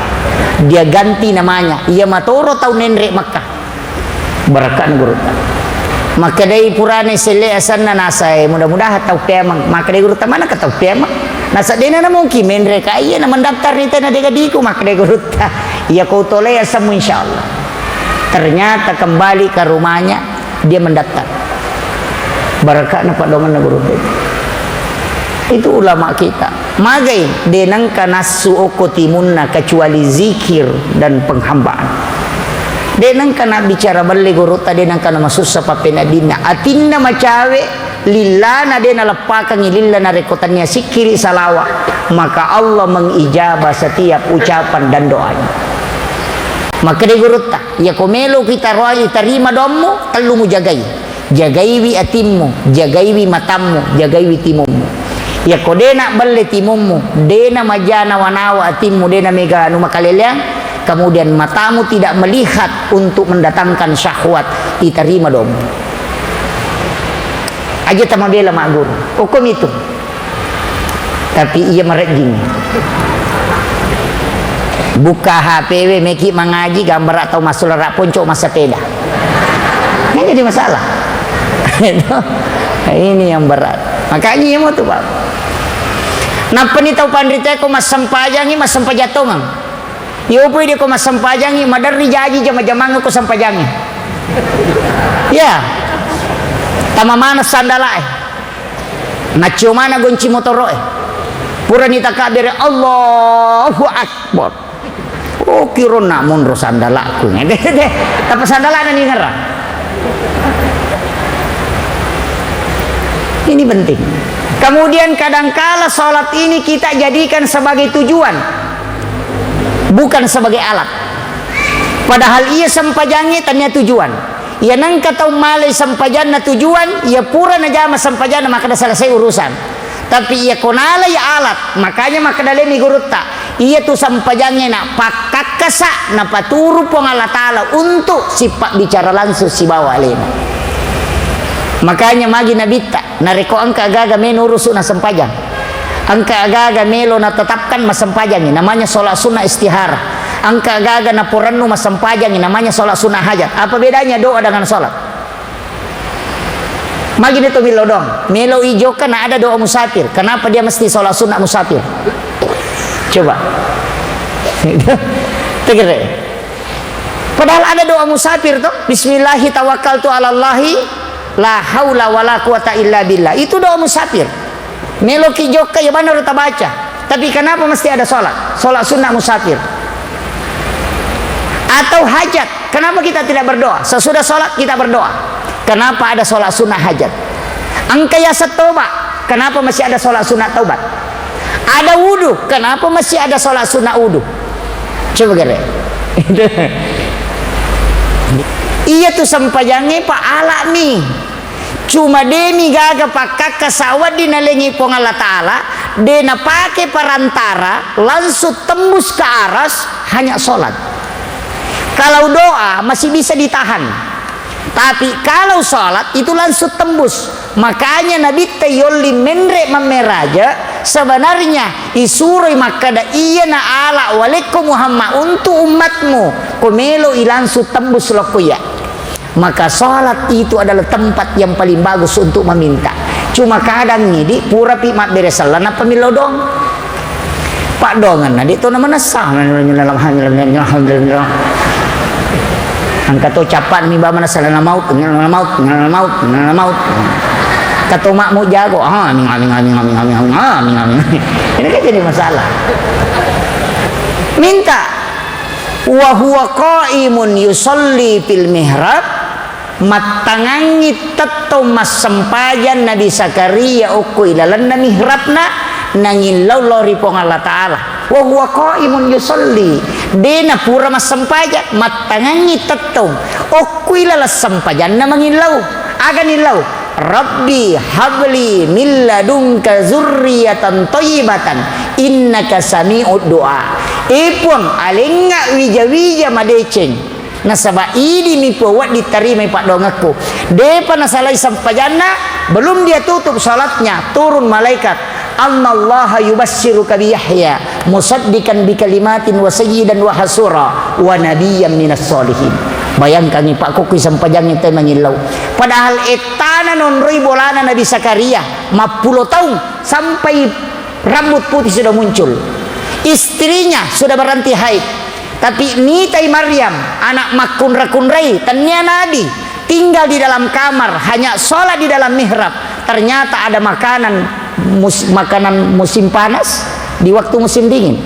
Dia ganti namanya. Iya matoro tau nenre Mekka." Barakka'na gurutta. Makkedai purana selle asenna nasae, mudah-mudahan tau peameng. Makkedai gurutta, "Manaka tau peameng?" Nasa dena na mungkin menre ka iya na mendaftar ni tena dega diku, makkedai gurutta. "Iya ko tolea semmu insyaallah." Ternyata kembali ke rumahnya, dia mendaftar. Barakka'na padongenna gurutta itu. Itu ulama kita. Magai de nengka nassu okko timunna kecuali zikir dan penghambaan. De nengka nabbicara belle gurutta, de nengka namasussa pappeneddinna. Atinna macawe, lillana de naleppakengngi lilla narekko tania sikkiri salawa, maka Allah mengijabah setiap ucapan dan doanya. Makkeda gurutta, "Iya ko melo kita roai tarima doammu, tellu mujagai." Jagaiwi atimmu, jagaiwi matammu, jagaiwi timummu. Yakko de nabbelle timummu, de namaja nawa-nawa atimmu, de namega anu makaleleang, kemudian matamu tidak melihat untuk mendatangkan syahwat, itarima domu. Aja tamabela magguru. Okkomitu. Tapi iya marejjing. Bukka H P we, meki mangaji gambara tau massulara ponco massapeda. Kan jadi masalah. Ini yang berat. Makanya iya mau tuh, Pak. Nappani tau panrita ko massempajangngi, massempajang tongeng. Iyopoi de ko massempajangngi, maderri jaji jama-jamang ko sempajangngi. Iya. Tama mana sandalae. Naccio mana gonci motoroe. Purani takabbere, Allahu Akbar. Oh, kiro nak monro sandalakku. Tappa sandalana ni ngerang. Ini penting. Kemudian kadangkala sholat ini kita jadikan sebagai tujuan, bukan sebagai alat. Padahal iya sempajangnge tania tujuan. Iya nengka tau malai sempajanna tujuan, iya pura najama sempajanna, maka dah selesai urusan. Tapi iya ko nalai alat, makanya makkeda lemi gurutta, iya tu sempajangnge na pakkakkasa napaturu Puang Allah Ta'ala untuk sipabbicara langsung sibawa alena. Makanya magi nabitta, narekko engka gaga melo urusu na sempajang, engka gaga melo natetapkan massempajangngi, namanya sholat sunnah istihara. Engka gaga naporennu massempajangngi, namanya sholat sunnah hajat. Apa bedanya doa dengan sholat? Magi de to melo doang. Melo i jokka na ada doa musafir. Kenapa dia mesti sholat sunnah musafir? Coba. Tegere. Padahal ada doa musafir toh. Bismillahi tawakkaltu ala Allahi la haula wala quwata illa billah. Itu doa musafir. Meloki jokka ya bana ro tabaca. Tapi kenapa mesti ada sholat? Sholat sunnah musafir. Atau hajat. Kenapa kita tidak berdoa? Sesudah sholat kita berdoa. Kenapa ada sholat sunnah hajat? Engka yaseng toba. Kenapa masih ada sholat sunnah taubat? Ada wudu. Kenapa masih ada sholat sunnah wudu? Coba gere. Iya tu sempajangnge pa alami. Cuma demi gaga pakkakka sawedding nalengi Puang Allah Ta'ala, de napake perantara langsung tembus ke aras, hanya sholat. Kalau doa masih bisa ditahan, tapi kalau sholat itu langsung tembus. Makanya Nabitta yolli menre mammeraja, sebenarnya isuroi makkada, iya na ala walekko Muhammad untuk umatmu, ko melo i langsung tembus lokko iya. Maka sholat itu adalah tempat yang paling bagus untuk meminta. Cuma kadang idi purapi mabbere selleng nappa millau doang. Paddoangenna de to namanessa. Engka to cappa mi bama nasalana maut, maut, maut, maut. Kato makmu jago, amin, amin, amin, amin, amin, amin, amin, amin. Ini kan jadi masalah. Minta. Wa huwa qaimun yusalli fil mihrab, mattangangngi tettong massempajang Nabi Zakaria okko ilalenna mihrabna, nangillau lao ri Puang Allah Ta'ala. Wa huwa qaimun yusalli, de napura massempajang, mattangangngi tettong okko ilaleng sempajanna mangillau. Aga nillau? Rabbi habli min ladunka zurriyatan thayyibatan innaka sami'ud du'a. E Puang, alengnga wija-wija madeceng, nasaba idimi Puang wedding tarimai paddoangekku. Depa nasalai sempajanna, belum dia tutup salatnya, turun malaikat. Annallaha yubassiruka bi Yahya musaddiqan bi kalimatin wa sayyidan wa hasura wa nabiyyan minas solihin. Bayangkangngi, Pak, ko kui sempajangnge te mangillau. Padahal ettana nonroi bolana Nabi Zakaria, mappulo taung, sampai rambut putih sudah muncul. Istrinya sudah berhenti haid. Tapi nitai Maryam, anak makkunra-kunrai, tennia nabi, tinggal di dalam kamar, hanya sholat di dalam mihrab. Ternyata ada makanan mus-, makanan musim panas di waktu musim dingin.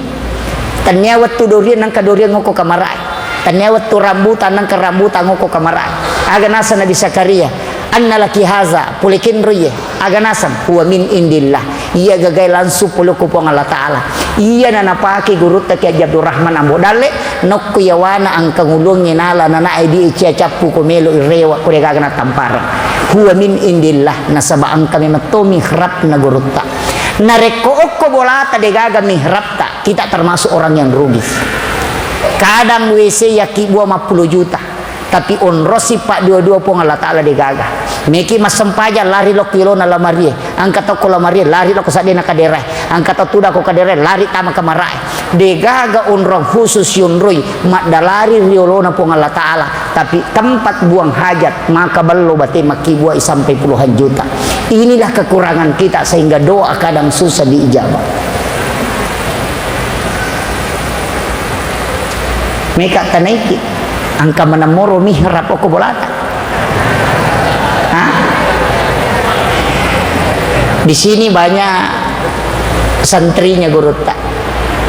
Tennia wettu durian, nengka durian ngoko kamarae. Tennia wettu rambutan, nengka rambutan ngoko kamarae. Aga naseng Nabi Zakaria, "Anna laki haza, pole kenro iye." Aga naseng, "Huwa min indillah." Iya gagae langsung pole ko Puang Allah Ta'ala. Iyana napake gurutta Kiai Haji Abdurrahman Ambo Dalle, nokko yawana engka ngulungnge nala nanae di cia cappu ko melo irewa ko degaga natampareng. Huwa min indillah, nasaba engka memang to mihrabna gurutta. Narekko okko bolata degaga mihrabta, kita termasuk orang yang rugi. Kadang W C yakkibua mappulo juta. Tapi onrosi paddua-dua Puang Allah Ta'ala degaga. Meki massempajang lari lokko yolona lamarie. Engka tokko lamarie lari lokko saddena kaderae. Engka to tudang ko kaderae lari tama kamarae. Degaga onrong khusus yonroi maddalari ri yolona Puang Allah Ta'ala. Tapi tempat buang hajat, maka bello bate makkibuai sampai puluhan juta. Inilah kekurangan kita sehingga doa kadang susah diijabah. Meka tanaiki, engka maneng moro mihrab okko bolata. Hah? Di sini banyak santrinya gurutta.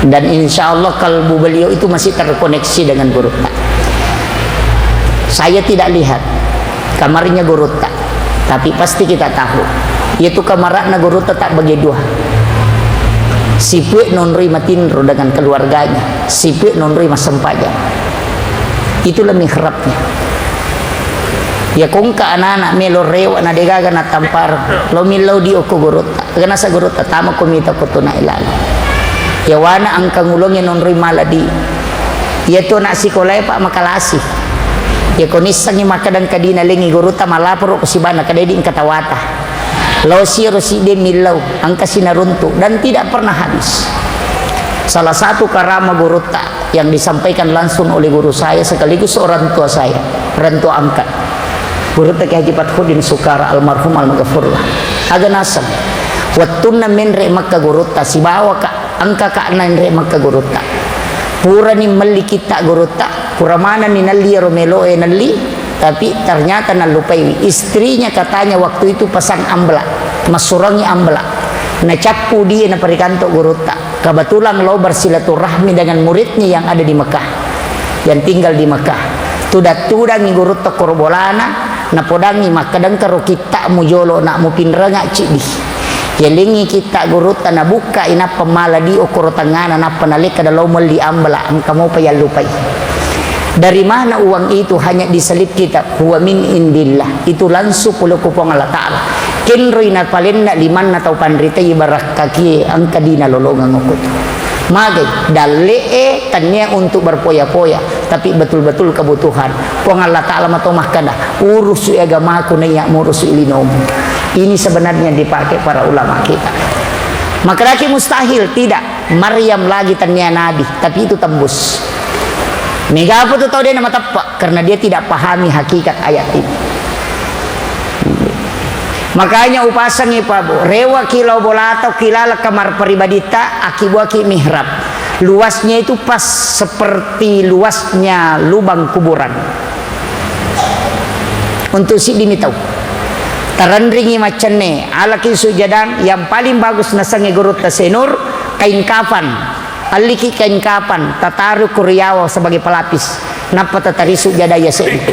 Dan insya Allah kalbu beliau itu masih terkoneksi dengan gurutta. Saya tidak lihat kamarnya gurutta, tapi pasti kita tahu. Yaitu kamarana gurutta tak bagi dua. Sipue nonroi matinro dengan keluarganya, sipue nonroi massempajang. Itulah mihrabnya. Ya kongka anak-anak melo rewa na degaga na tampar, lo millau di okko gurutta. Ganasa gurutta, tama ko mita ko tuna ilalo. Ya wana engka ngulongi nonroi mala di. Ya tu anak sikolae pak makalasi. Ya ko nissengi makkadang kadina lengi gurutta malaporo ko sibana kadai di engka tawata. Lao siro sidde millau, engka sinaruntu, dan tidak pernah habis. Salah satu karama gurutta yang disampaikan langsung oleh guru saya sekaligus orang tua saya, orang tua angkat. Gurutta Kiai Haji Fathuddin Sukara almarhum almaghfurlah. Aga naseng, wettunna menre Makka gurutta, sibawa ka, engka ka naenre Makka gurutta. Purani melli kitta gurutta, pura manenni nelli ero meloe nelli, tapi ternyata nallupaiwi. Istrinya katanya waktu itu pasang ambela, massurangi ambela. Nacappu die naparikanto gurutta. Kebetulan lo bersilaturahmi dengan muridnya yang ada di Mekah. Yang tinggal di Mekah. Tudang-tudangi gurutta koro bolana, napodangi makkadang karo kitta mujolo nak mupinrenga cidi. Yalengi kitta gurutta nabukka inappa mala di okoro tengana nappa nalekka dalo melli ambela engka mopa yallupai. Dari mana uang itu? Hanya diselip kita, huwa min indillah. Itu langsung pole ko Puang Allah Ta'ala. Kenroi napalenna limanna tau panritai barakkaki engka dina lolongeng okko tu. Magai, dalle'e tania untuk berfoya-foya, tapi betul-betul kebutuhan. Puang Allah Ta'ala mato makkada, urusu agamaku naiya murusu linomu. Ini sebenarnya dipakai para ulama kita. Makadaki mustahil, tidak. Maryam lagi tania nabi, tapi itu tembus. Mega apa tu tau dia nama tepat? Karena dia tidak pahami hakikat ayat ini. Makanya upasangi Pak Bu, rewa kilau bolatau kilala kamar pribadita akibuaki mihrab. Luasnya itu pas seperti luasnya lubang kuburan. Untuk siddi mi tau. Tarenringi maccenne, alaki sujadang yang paling bagus nasengnge gurutta Senur, kain kafan. Alliki kain kapan, tataru ko riawa sebagai pelapis. Nappa tatarisu jada yase'na.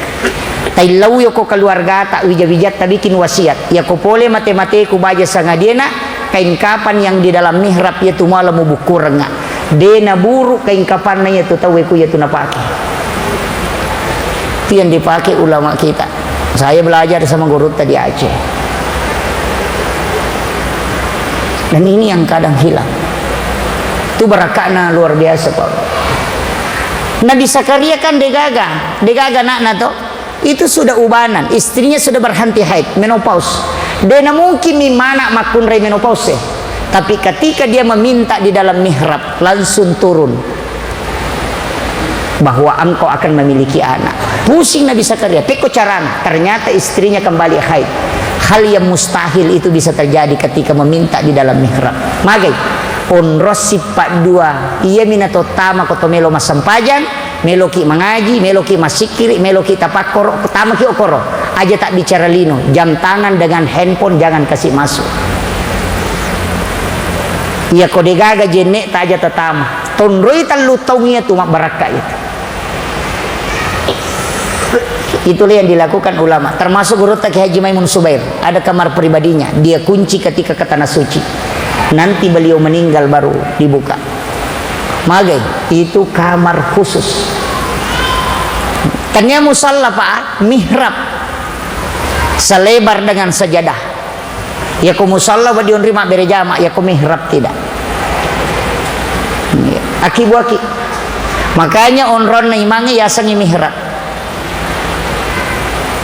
Taillau yoko keluargata, wija-wijatta bikin wasiat. Yako pole mate-mateku baja sangadiena, kain kapan yang di dalam mihrab yatu mala mubukkurengnga. De naburu kain kapanna yatu tauwe ku yatu napake. Itu yang dipakai ulama kita. Saya belajar sama gurutta di Aceh. Dan ini yang kadang hilang. Itu barakakna luar biasa, Pak. Nabi Zakaria kan degaga, degaga anakna to. Itu sudah ubanan, istrinya sudah berhenti haid, menopause. Dena mungkin mi mana makkunrai menopause. Tapi ketika dia meminta di dalam mihrab, langsung turun bahwa engkau akan memiliki anak. Pusing Nabi Zakaria, pekko carana? Ternyata istrinya kembali haid. Hal yang mustahil itu bisa terjadi ketika meminta di dalam mihrab. Magai, onrossi paddua, iya mina tottama ko to melo massempajang, meloki mangaji, meloki massikkiri, meloki tapakkoro, tamaki okoro. Aja tak bicara lino, jam tangan dengan handphone jangan kasih masuk. Iya ko degaga jenne taja tatama. Tonroi tellu taung iya tu mabbarakka itu. Itulah yang dilakukan ulama, termasuk gurutta Kiai Haji Maimun Subair. Ada kamar pribadinya, dia kunci ketika ke tanah suci. Nanti beliau meninggal baru dibuka. Magai, itu kamar khusus. Tania musalla, Pak, mihrab. Selebar dengan sajadah. Yako musalla wa dionri mabbere jama, yako mihrab tidak. Iya. Akibuaki. Makanya onronna imangnge yasengngi mihrab.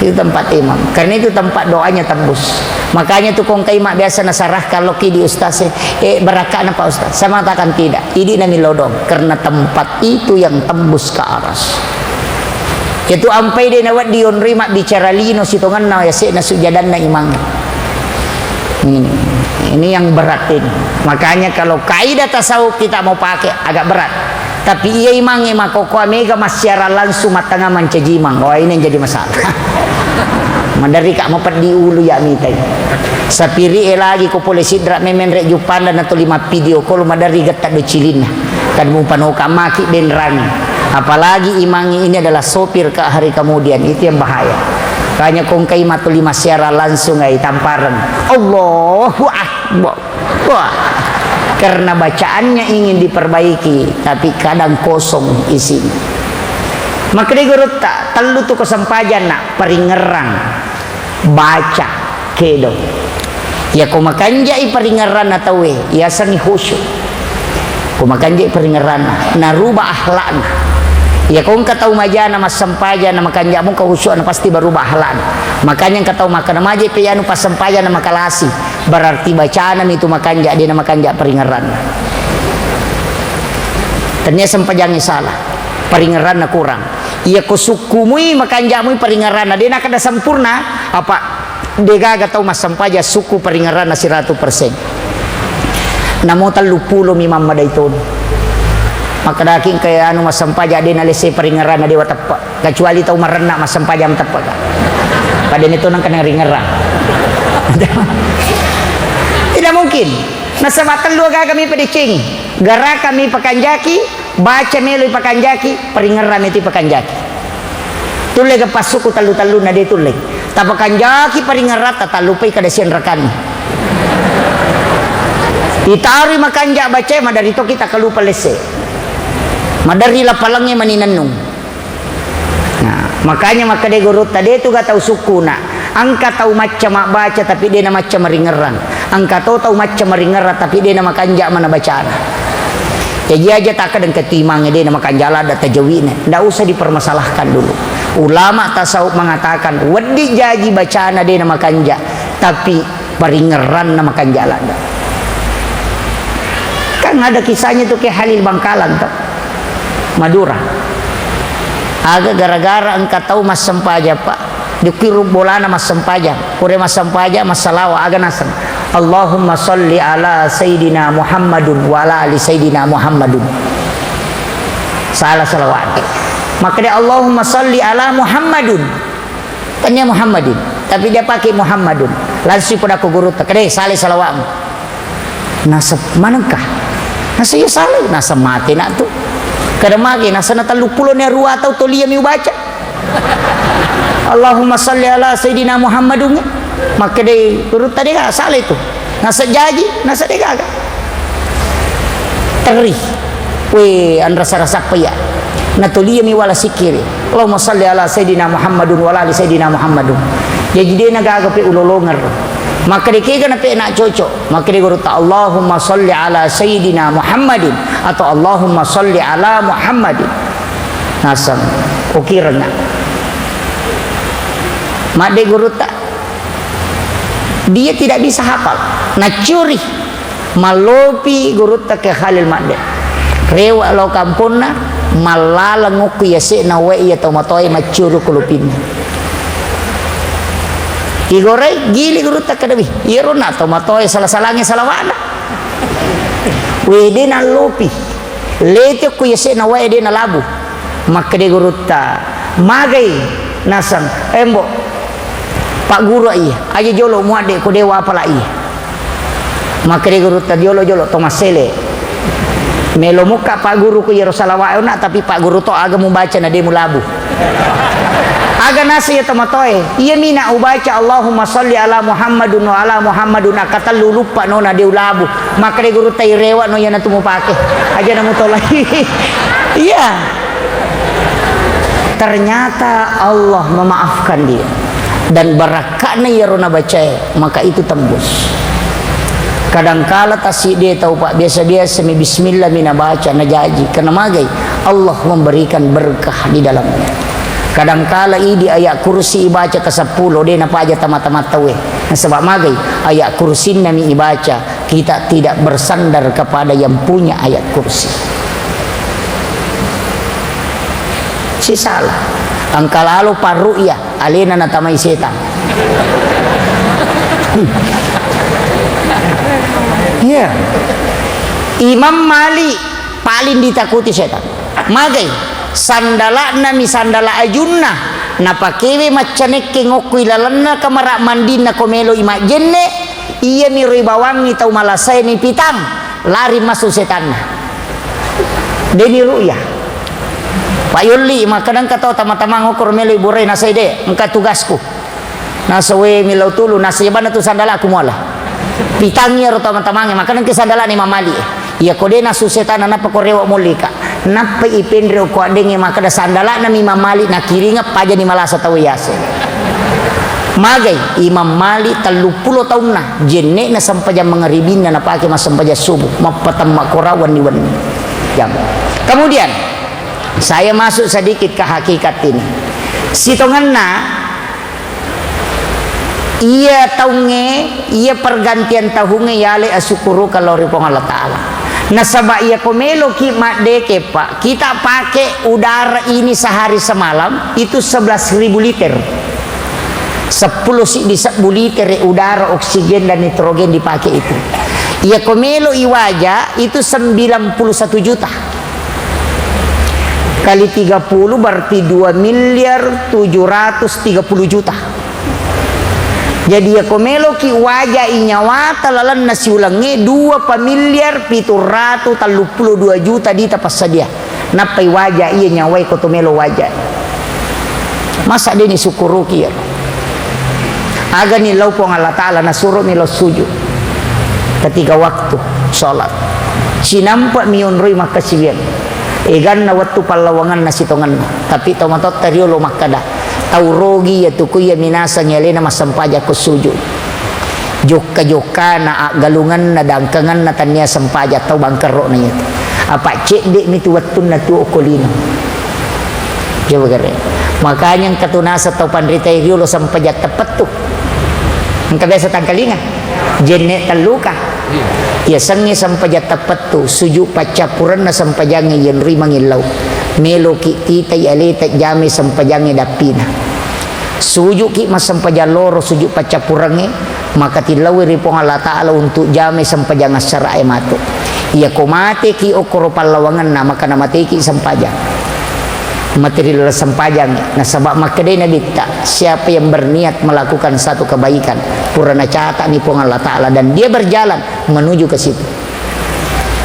Itu tempat imam. Karena itu tempat doanya tembus. Makanya tu kongka imam biasa nasarahkan loki di ustaz, eh, barakana Pak Ustaz. Saya mengatakan tidak. Idi nami lodong. Karena tempat itu yang tembus ke aras. Itu ampai de nawedding onroi mabbicara lino sitongenna yase'na sujadanna imang. Ini, ini yang berat ini. Makanya kalau kaidah tasawuf kita mau pakai agak berat. Tapi iya imangnge makkokkoe mega massiarang langsung mattengnga mancaji imang. Wah, ini yang jadi masalah. Maderri ka mapeddi ulu ya mitai. Sapiri e lagi ko pole sidra memenre juppanda na tuli mappidio call maderri getta do cilinna. Kan mupanoka maki denrang. Apalagi imangnge ini adalah sopir ka hari kemudian. Itu yang bahaya. Kanya kongkai matuli massiarang langsung ai tampareng. Allahu Akbar. Wah, karena bacaannya ingin diperbaiki, tapi kadang kosong isinya. Makkedai gurutta, tellu tu ko sempajang na, paringerrang, baca, kedo. Ya ko makanjai paringerranna tauwe, yasengngi khusyuk. Ko makanjai paringerranna, naruba akhlakna. Ya ko engka tau majana massempajang na makanja mungka khusyukna pasti baruba akhlakna. Makanya engka tau makkeda majai pe anu passempajang na makalasi. Berarti bacana mi tu makanja, de na makanja paringerranna. Tania sempajangnge salah, paringerranna kurang. Iya ko sukkumui makanja mui paringerranna, de na kada sempurna, apa de gaga tau massempajang sukku paringerranna siratu persen. Namo tellu pulo mi mammadai toni. Makkedaki engka anu massempajang de na lesse paringerranna dewa teppe. Kecuali tau marenna massempajang teppaka. Pada ni tonang kena ringerang. Tidak mungkin. Nasaba tellu agaga mi padecengi. Garaka mi pakanjaki, baca melo pakanjaki, paringerang mi tu pakanjaki. Tulle ga passuku tellu-tellu na de tulle. Tapakanjaki paringerang tatallupai kada sianrakanni. Itarui makanja baca madari to kita kalupa lesse. Madari lapalangnge mani nennung. Nah, makanya makkeda gurutta, de tu ga tau sukkuna. Engka tau macca mabbaca tapi de na macca maringerrang. Engka to tau macca maringerrang tapi de na makanja mana bacana. Jaji aja takkeda engka timangnge de na makanja ladda tajawine. Ndak usah dipermasalahkan dulu. Ulama tasawuf mengatakan, wedding jaji bacana de na makanja, tapi paringerranna makanja ladda. Kan ada kisahnya tu Kiai Halil Bangkalan to, Madura. Aga gara-gara engka tau massempajang, Pak. Dikiru bolana massempajang. Pura massempajang, massalawa, aga naseng. Allahumma salli ala Sayyidina Muhammadun wa ala ali Sayyidina Muhammadun. Salah salawat. Makkeda Allahumma salli ala Muhammadun. Tania Muhammadin, tapi dia pakai Muhammadun. Langsung pada ku gurutta, kede, salai salawatmu. Nasa manengka? Nasa iya salai, nasa mate nak tu. Kada mage, nasa na tellu pulo ni rua tau tolia mi ubaca. Allahumma salli ala Sayyidina Muhammadun. Makkede gurutta, de ga salai tu. Nasa jaji, nasa de gaga. Terri. We, anrasa-rasa pa iya. Natoliami wala sikkiri. Allahumma salli ala Sayyidina Muhammadun wa ala ali Sayyidina Muhammadun. Jaji de na gaga pe ulolongeng. Makkeda kega na pe na cocok. Makkeda gurutta, Allahumma salli ala Sayyidina Muhammadin atau Allahumma salli ala Muhammadin. Naseng, ukirengnga. Madde gurutta, dia tidak bisa hafal. Naccuri. Mallopi gurutta Kiai Khalil Madde. Rewe lao kamponna, mallaleng ukku yase'na wae iya tomatoae maccuru ku lopinna. Igorai, gili gurutta kedawi. Iyaro na tomatoae sala-salangi salawa'na. We, de nallopi. Lete ku yase'na wae de nalabu. Makkeda gurutta, magai naseng, embo, pagguru iya, aja jolo muadde ko dewa apala iya. Makkeda gurutta, jolo-jolo to massele. Melo mukka pagguru ku iyaro salawa'e ona, tapi pagguru to aga mubaca na de mulabu. Aga nasa iya tomatoe, iya mina ubaca Allahumma salli ala Muhammadun wa ala Muhammadun, akatellu luppa nona de ulabu. Makkeda gurutta, irewa no iyanatu mupake. Aja na mutolai. Iya. Ternyata Allah memaafkan dia. Dan barakka'na iyaro nabacae, maka itu tembus. Kadangkala tasidde tau, Pak, biasa-biasa mi bismillah mi nabaca, najaji. Karena magai, Allah memberikan berkah di dalamnya. Kadangkala idi ayat kursi ibaca ke seppulo, de napaja tama-tama tauwe. Nasaba magai, ayat kursinna mi ibaca, kita tidak bersandar kepada yang punya ayat kursi. Sisala. Engka lalo parru'ya, alena natamai setang. Iya. Imam Malik paling ditakuti setang. Magai, sandala'na mi sandala ajunna, napakewe maccanekke ngokko ilalenna kamara mandinna ko meloi majjenne, iyami roi bawangngi tau malasae ni pitang, lari massu setanna. Deni ru'ya. Pak Yolli, makkadangka tau tama-tamang okkoro meloi burai nasai de, engka tugasku. Nasawe millau tulu, nasa yabanna tu sandalaku muala. Pitangi ero tama-tamange, makkadangki sandalani mamali. Iya ko de nasu setan, nappa ko rewa mullika. Nappa ipenre ko addenge makkada sandalana mi mamali nakiringa pajani malasa tau yase. Magai Imam Malik telluppulo taunna, jenne'na sempajang mangaribinna napake massempajang subuh, mappatemma kora wenni-wenni. Jam. Kemudian, saya masuk sedikit ke hakikat ini. Sitongenna, iya taungnge, iya pergantian tahungnge yale asukkuruka lao ri Puang Allah Ta'ala. Nasaba iya ko meloki maddeke, Pak, kita pakai udara ini sehari semalam itu sebelas ribu liter. Seppulo siddi sebbu liter udara, oksigen dan nitrogen dipakai itu. Iya ko melo iwaja itu sembilan puluh satu juta. Kali tiga puluh berarti dua miliar tujuh ratus tiga puluh juta. Jadi, iya ko meloki wajai nyawata lalenna siulengnge, dua pa miliar pitu ratu telluppulo dua juta dita passadia. Nappai waja iya nyawai ko to melo waja. Masa deni sukkuruki iyaro? Agani lao Puang Allah Ta'ala nasuromi lao sujud ketiga waktu sholat. Sinampa mionroi makkasiwiang. Eganna wettu pallawanganna sitongenna. Tapi tomatoatta riolo makkada, tau rogi iya tu ko iya minasang alena massempajang ko sujud. Jokka-jokkana, aggalungenna, dangkangenna tannia sempajang tau bangkerro'na iyatu. Apa cedde'mi tu wettunna tu okko lino. Coba kere. Makanya engka tu naseng tau panritae riolo sempajang teppettu. Engka biasa tangkalinga. Jenne telluka. Iya sengnge sempajang teppettu, sujud paccappurenna sempajangnge yenrui mangillau. Meloki titai aleta jame sempajangnge dappina. Sujuki massempajang loro, sujud paccappurengnge, maka tillaui ri Puang Allah Ta'ala untuk jamai sempajang assara'e matu. Iya ko mateki okkoro pallawangenna, maka namateki sempajang. Mate ri laleng sempajang, nasaba makkedai Nabitta, siapa yang berniat melakukan satu kebaikan, pura nacatani Puang Allah Ta'ala dan dia berjalan menuju ke situ.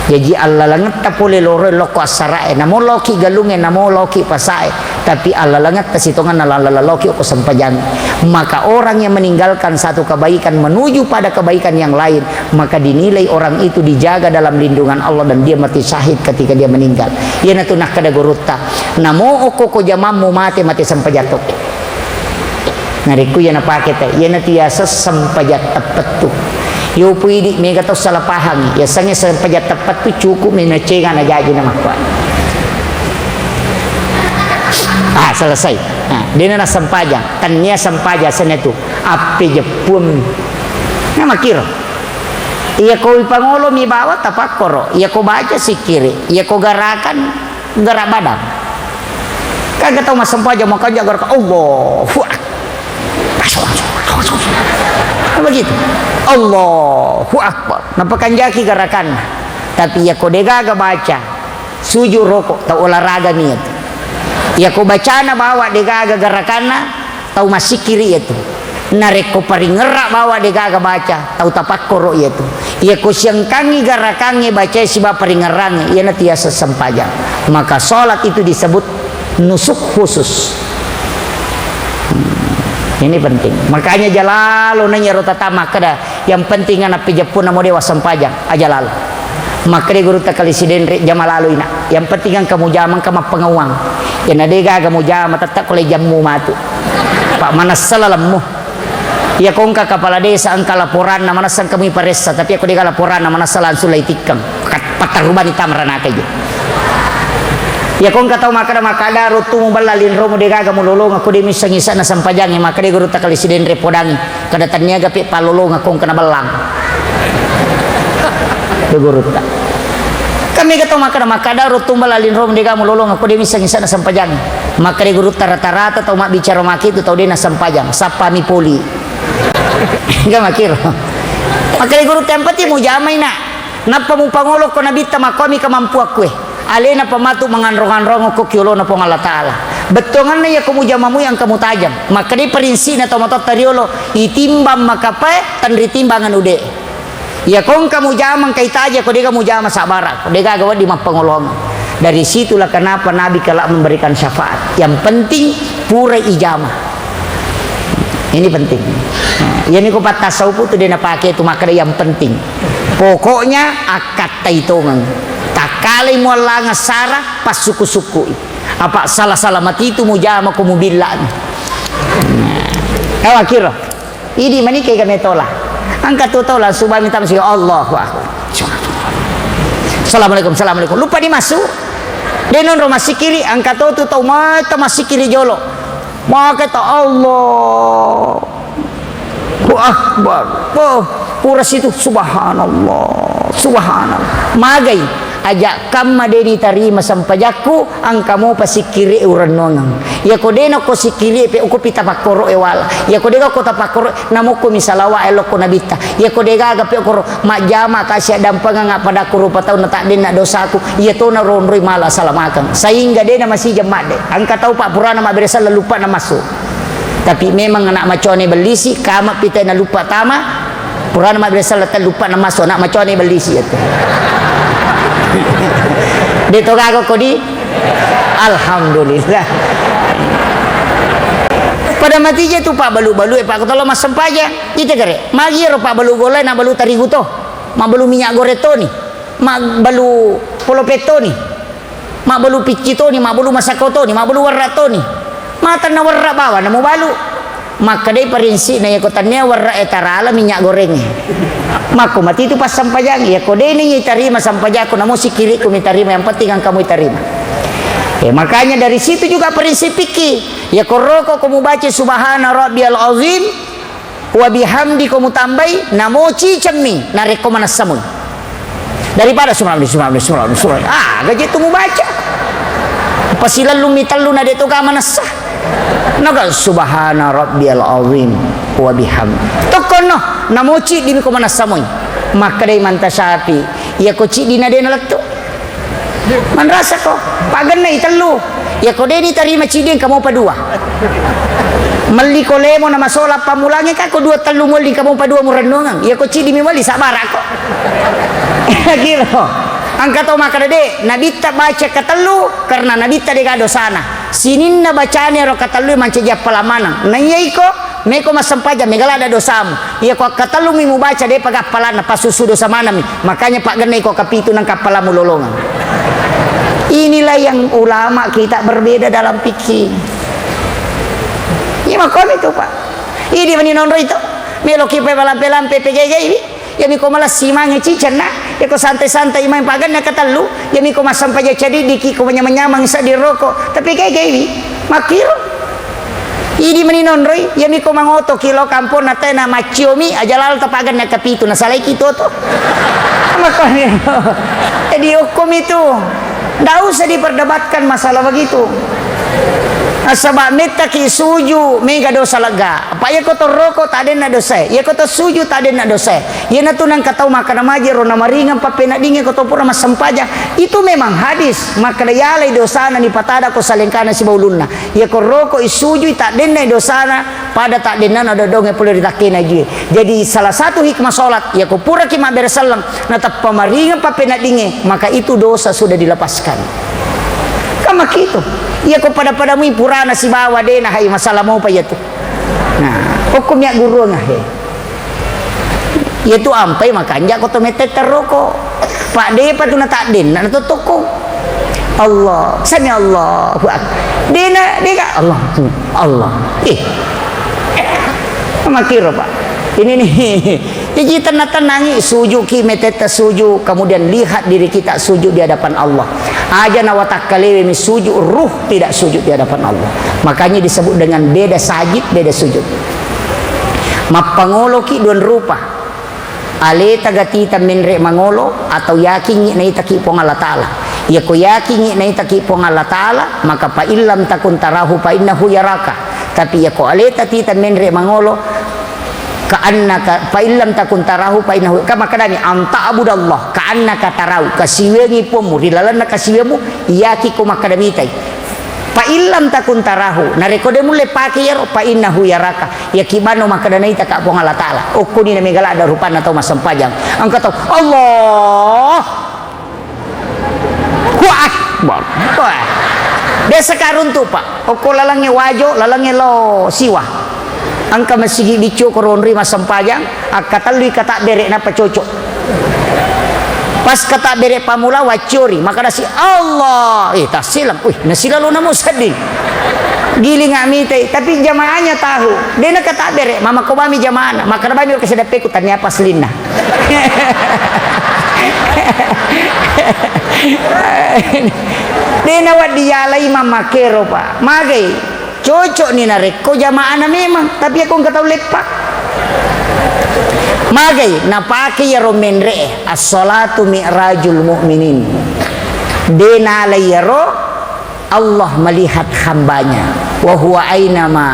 Jaji, allalengetta pole loroe lokko assara'e, namo loki galungnge, namo loki pasae, tapi allalengetta sitongenna laleng laloki okko sempajangnge. Maka orang yang meninggalkan satu kebaikan menuju pada kebaikan yang lain, maka dinilai orang itu dijaga dalam lindungan Allah dan dia mati syahid ketika dia meninggal. Iyanatu nakkeda gurutta, namo okko ko jamammu mate, mate sempajang tokko. Narekko iya napake te, iyanatu yaseng sempajang teppettu. Yopo idi mega tau salah pahang, yasengnge sempajang teppettu cukup mi nacenga najaji namakkua. Ah, selesai. Ah, dena nassempajang, tennia sempajang senna tu, appejeppuammi. Namakkiro. Iya ko ipangolomi bawang tapakkoro, iya ko baca sikkiri, iya ko garakan gerak badan. Kan tau massempajang makanja gerak, Allahu Akbar. Begitu. Allahu Akbar. Napakanjaki gerakanna. Tapi iya ko degaga baca, sujud roko, tau olahraga mi iyatu. Iya ko bacana bawa degaga gerakanna, tau massikkiri iyatu. Narekko paringerra bawa degaga baca, tau tapakkoro iyatu. Iya ko siangkangi garakangnge bacae siba paringerrangnge, iyanatu yaseng sempajang. Maka sholat itu disebut nusuk khusus. Hmm, ini penting. Makanya jalalo nanyaro tata makkeda, yang penting ana pejeppunna mo dewa sempajang, aja lalo. Makkeda gurutta kali Sidenre, jama lalo ina. Yang penting engka mujama, engka mappangauang. Iyana degaga mujama, tette ko lejammu matu. Pak manessa lalemmu. Iya ko engka kepala desa engka laporanna, manessa engka mui paressa, tapi ako dega laporanna, manessa langsung lai tikkeng. Kat-, pattarubani tama ranaka je. Iya ko engka tau makkeda, makkeda ruttu mubella linromu degaga mulolongeng ko de misseng isana sempajangi, makkeda gurutta kali Sidenre podangi. Kada tanniaga pe pallolongeng ko engka nabellang. Itu gurutta. Kan mega tau makkeda, makkeda ruttu mubella linromu degaga mulolongeng ko de misseng isana sempajangi. Makkeda gurutta rata-rata tau mabbicara makitu tau de nasempajang, sappami poli. Enggak makkiro. Makkeda gurutta yang penting mujamai na. Nappa mupangolo ko nabitta makkuami kemampuakkue. Alena pamatu manganrong-anrong okko ki olona Puang Allah Ta'ala. Bettuanganna iyako mujama mui engka mutajeng. Makkedai parinsina tomatoatta riolo, itimbang makapae, tenri timbangan ude. Iyako engka mujama engka itaja, ko dega mujama sabara, ko dega aga wedding mappangolongeng. Dari situlah kenapa Nabi kelak memberikan syafaat. Yang penting pura ijama. Ini penting. Nah, iyami ko pattasawufu tu de napake tu makkeda yang penting. Pokoknya akkattai tongeng. Takkalai muallangeng sara, passukku-sukkui. Apa sala-sala matitu mujama ko mubillani. Nah, ewa kiro. Idi manike kami tola. Angka tu tola subami tamsi Allahu Akbar. Assalamualaikum, assalamualaikum. Lupa dimasuk. De nonro masikiri, angka to tu tau mata masikiri jolo. Maka ta Allahu Akbar. Oh, pura situ subhanallah, subhanallah. Magai aja kamma de nitarima sempajakku, angka mopa sikkiri urennongeng. Iyako de nako sikkiri pe uko pita pakkoro e wala. Iyako de ko tapakkoro namo ko misalawa e lokko nabitta. Iyako de gaga pe okoro majjama kasi addampengeng appada ko rupa taunna taddenna dosaku. Iyatona ronroi mala salamakeng. Sehingga de namasijeng madde. Angka tau pa purana mabbere selleng luppa namassu. Tapi memang anak macoane bellisi, kama pita naluppa tama, purana mabbere selleng telluppa namassu, anak macoane bellisi itu. De to gaga kodi. Alhamdulillah. Pada matija tu pabbalu-balu e, Pak, ko tolo massempajang. Ite kere, magi ro pabbalu golai na balu tarigu to, mabbalu minyak goreng toni, mabbalu polopet toni. Mabbalu picci toni, mabbalu masako toni, mabbalu werra toni. Matanna werra bawang namo balu. Makkedai parinsikna, iyako tannia werra e tarala minyak goreng e. Makko matitu passampajang, iyako deni itarima sampajakku namo sikkirikku mitarima, yang penting engkamu itarima. Eh, makanya dari situ juga prinsip fikih. Iyako roko ko mubaca subhana rabbiyal azim, wa bihamdi ko mutambai, namo cicemmi narekko manessa mui. Daripada subhanallah, subhanallah, subhanallah, subhanallah. Ah, gaje tu mubaca. Pasilellumi tellu na de to ga manessa. Naga subhana rabbiyal azim wa bihamdi. Tokkonno, namo ciddi mi ko manessa mui. Makkeda Imam Tasyafi, iya ko ciddi na de nalettu. Manrasako, pagennai tellu. Iyako deni tarima ciddi engka mopa dua. Melli ko lemo na masola pammulangnge ka ko dua tellu molli engka mopa dua murennungeng. Iyako ciddi mi melli sabarako. Kiro. Angka to makkeda de, nabitta baca katellu karena nabitta dega dosana. Sininna bacane ro katellu mancaji appalang maneng. Naiya iko Meko massempajang, mega ladda dosamu. Iya ko akkatellumi mubaca, depa gappalanna, pasusu dosa manami. Makanya paggenna iko kapitu nang kappalamu lolongeng. Inilah yang ulama kita berbeda dalam fikih. Iya makkomi tu, Pak. Idi mani nonroi to. Meloki pe malampe-lampe pegaigai. Iyami ko malessi mange cicenna, iya ko santai-santai mai paganna katellu, iyami ko massempajang cadiddiki ko manyamang-nyamang seddi roko, tapi gai-gaiwi makkiro. Idi mani nonroi, iyami ko mangotoki lo kamponna tena macciomi, aja lalo tapaganna kapitu, nasalaiki toto. Makkoniro. Jadi okkomi tu. Ndak usah diperdebatkan masalah begitu. Nasaba mettaki suju, mega dosa lega. Apa iya ko torroko, tak denna dosae. Iya ko to suju, tak denna dosae. Iyanatu nangka tau makkeda maji ro namaringeng pappeneddingnge ko to pura massempajang. Itu memang hadis. Makkeda yalai dosana nipatada ko salengkana sibawa ulunna. Iya ko roko isujui, tak denna dosana pada tak denna dodongnge pole ri takkena jue. Jadi salah satu hikmah sholat, iya ko puraki mabbere selleng, nateppa maringeng pappeneddingnge, maka itu dosa sudah dilepaskan. Kan makitu. Iya ko pada-pada mui purana sibawa dena hai masalah mopa iya tu. Nah, okko miak guruang he. Iya tu ampai makanja ko to mette terroko. Pak depa tu na tak den, na to toko. Allah, sami Allahu akbar. Dena, deka Allah. Allah. Eh. Makiro, Pak. Ini nih. Jadi tenang-tenangi, sujuki, meteta suju, kemudian lihat diri kita sujud di hadapan Allah. Aja nawatakkalewemi sujud, ruh tidak sujud di hadapan Allah. Makanya disebut dengan beda sajid, beda sujud. Mappangoloki dua rupa. Aleta gatita menre mangolo atau yakingi naitaki Puang Allah Ta'ala. Iya ko yakingi naitaki Puang Allah Ta'ala, maka fa illam takun tarahu fa innahu yaraka. Tapi iya ko aleta tita menre mangolo, Ka'annaka, fa illam takun tarahu fa innahu, ka makkedani, "An ta'budallah ka'annaka tarahu," kasiwiangngi Puammu, ri lalenna kasiwiammu, iyaki ko makkeda mitai. "Fa illam takun tarahu," narekko de mulle pake iyaro, "fa innahu yaraka," iyaki bano makkeda naitaka Puang Allah Ta'ala. Okkoni na mega ladde rupanna tau massempajang. Engka tau, Allah. Allahu Akbar. Wah. Biasa ka runtu, Pak. Okko lalengnge Wajo, lalengnge lao Siwa. Engka masigi biccu ko ronri massempajang, akkatellui katabbere nappa cocok. Pas katabbere pamula wacciori, makkedasi, "Allah." Eh, tassilang. Wih, nasilalona mo sedding. Gilinga mitai, tapi jamaahnya tahu. De nakatabbere, mama ko bami jamaahna, makkeda bami ro kesedappeku, tania paslinna. De nawedding yalai mammakero, Pak. Magai? Cocokni narekko jamaahna memang, tapi ako engka tau leppa. Magai? Napake iyaro menre'e, "As-salatu mi'rajul mu'minin." De nalai iyaro Allah melihat hambanya. "Wa huwa ainama,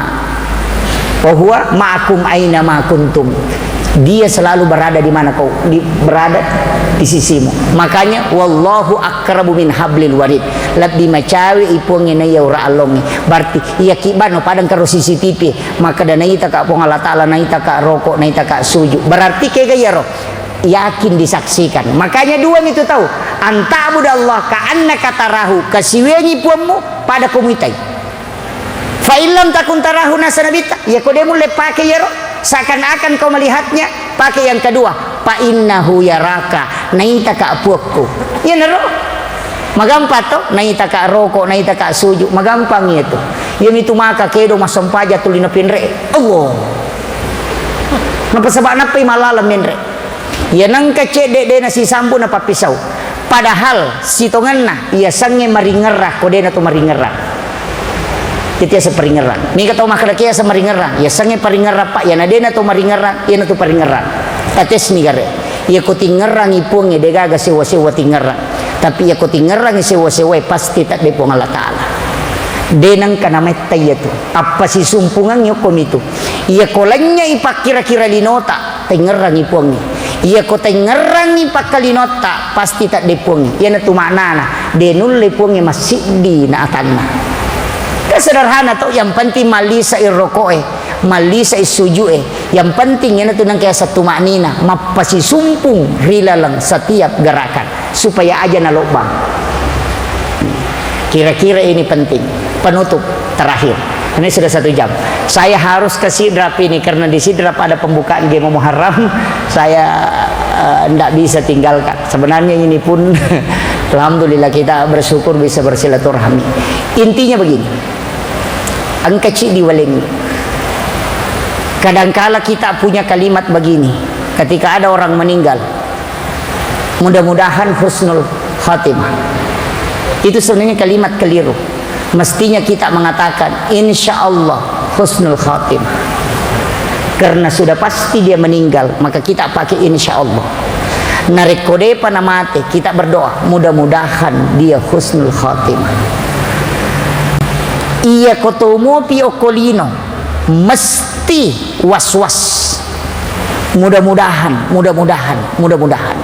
wa huwa ma'akum ainama kuntum." Dia selalu berada di mana kau di, berada di sisimu. Makanya, "Wallahu akrabu min hablil warid." Lebbi macawe i Puangnge naiya ura allongnge. Berarti, iyaki bano padang karo C C T V. Makkeda naitaka Puang Allah Ta'ala, naitaka roko, naitaka suju. Berarti kega iyaro? Yakin disaksikan. Makanya dua mitu tau. "An ta'budallah ka'annaka tarahu," kasiwiangngi Puammu, pada ko muitai. "Fa illam takun tarahu," nasa Nabitta, iyako de mulle pake iyaro, seakan-akan kau melihatnya, pake yang kedua, "fa innahu yaraka," naitaka Puakku. Iyanaro. Magampang to, naitaka roko, naitaka suju, magampang iyatu. Iyamitu maka kedo massempajang tuli napinre. Allah. Napasaba nappai mallaleng menre. Iya nengka cedde de nasisambu napappisau. Padahal sitongenna iya sengnge maringerrang ko de nato maringerrang. Iya tiasa paringerrang. Mega tau makkeda ke asa maringerrang. Iya sengnge paringerrang, Pak, iyana de nato maringerrang, iyana tu paringerrang. Tatesni gare. Iya ko tingerrangi Puangnge, de gaga sewa-sewa tingerrang. Tapi iya ko tingerrangi sewa-sewae, pasti tadde Puang Allah Ta'ala. De nengka nametta iyatu. Appasisumpungengngi okko mitu. Iya ko lennyai pakkira-kira linota, taingerrangi Puangnge. Iya ko taingerrangi pakkalinotta, pasti tadde Puangnge. Iyanatu maknana, de nulle Puangnge massiddi na atanna. Kan sederhana to, yang penting mallisai rokoe, mallisai sujue. Yang penting iyanatu nengka yaseng tumaknina, mappasisumpung ri laleng setiap gerakan. Supaya aja nalobbang. Kira-kira ini penting. Penutup terakhir. Ini sudah satu jam. Saya harus ke Sidrap ini karena di Sidrap ada pembukaan Gemo Muharram. Saya eh, ndak bisa tinggalkan. Sebenarnya ini pun alhamdulillah kita bersyukur bisa bersilaturahmi. Intinya begini. Engka ciddi walengngi. Kadangkala kita punya kalimat begini. Ketika ada orang meninggal, mudah-mudahan husnul khatimah. Itu sebenarnya kalimat keliru. Mestinya kita mengatakan, "Insya Allah husnul khatimah." Karena sudah pasti dia meninggal, maka kita pakai insya Allah. Narekko depa namate, kita berdoa, "Mudah-mudahan dia husnul khatimah." Iya ko tomopi okko lino, mesti was-was. Mudah-mudahan, mudah-mudahan, mudah-mudahan.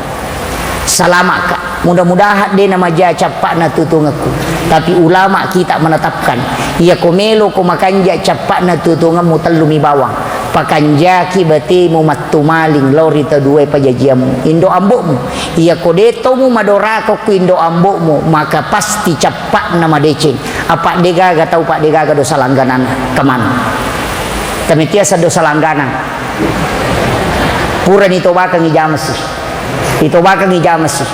Salama'ka. Mudah-mudahan de namaja cappa'na tutungekku. Tapi ulama kita menetapkan, iya ko melo ko makanja cappa'na tutungemmu, tellumi bawang. Pakanjaki batemu mattumaling lao ri tau duae pajajiammu. Indo ambo'mu. Iya ko de tomu madorako ku indo ambo'mu, maka pasti cappa'na madeceng. Apa de gaga tau, pa de gaga dosa langganan. Kemana? Tamitiasa dosa langganan. Purani tobakengngi jamasi. Itobakengngi jamasi.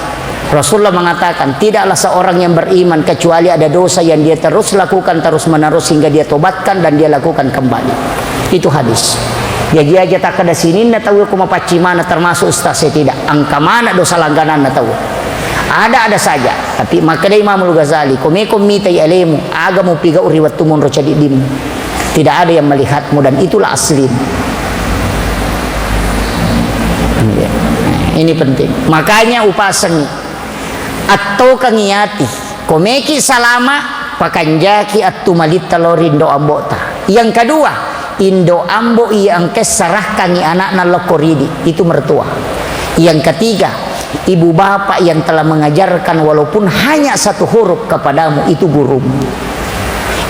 Rasulullah mengatakan, "Tidaklah seorang yang beriman kecuali ada dosa yang dia terus lakukan terus-menerus hingga dia tobatkan dan dia lakukan kembali." Itu hadis. Jaji aja takkeda sininna tau ko mapaccimana termasuk ustaz saya tidak. Engka mana dosa langgananna tau. Ada-ada saja. Tapi makkeda Imamul Ghazali, ko meko mitai alemu, aga mupigau ri wettu monro cadiddimmu. Tidak ada yang melihatmu dan itulah aslimu. Ini penting. Makanya upasengi. Attokengi ati. Ko meki salama, pakanjaki attumalitta lao ri indo ambo'ta. Yang kedua, Indo ambo iya engka serahkangi anakna lokko ridi, itu mertua. Yang ketiga, ibu bapak yang telah mengajarkan walaupun hanya satu huruf kepadamu, itu gurumu.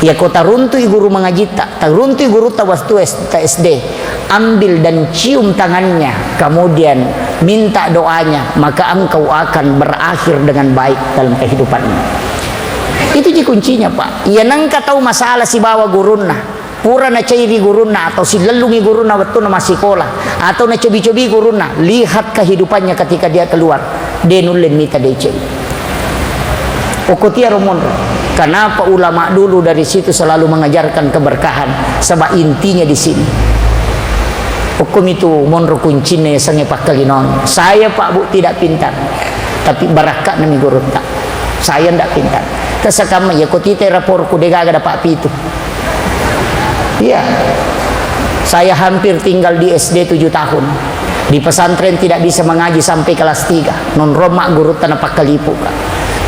Iya ko taruntui guru mengajitta, taruntui gurutta waktu S-, S D, ambil dan cium tangannya, kemudian minta doanya, maka engkau akan berakhir dengan baik dalam kehidupanmu. Itu ji kuncinya, Pak. Iya nengka tau masalah sibawa gurunna. Pura nacairi gurunna atau silellungi gurunna wettunna massikola atau nacobi-cobi gurunna, lihat kehidupannya ketika dia keluar, de nulle mita deceng. Okkotiaro monro. Kenapa ulama dulu dari situ selalu mengajarkan keberkahan? Sebab intinya di sini. Okkomitu monro kuncinna yasengnge pakkalinong. Saya, Pak Bu, tidak pintar, tapi barakka'na mi gurutta. Saya ndak pintar. Tesakamma iya ko tita raporku degaga dapat pitu. Iya. Saya hampir tinggal di S D tujuh tahun. Di pesantren tidak bisa mengaji sampai kelas tiga. Nonromma gurutta napakkalipuka.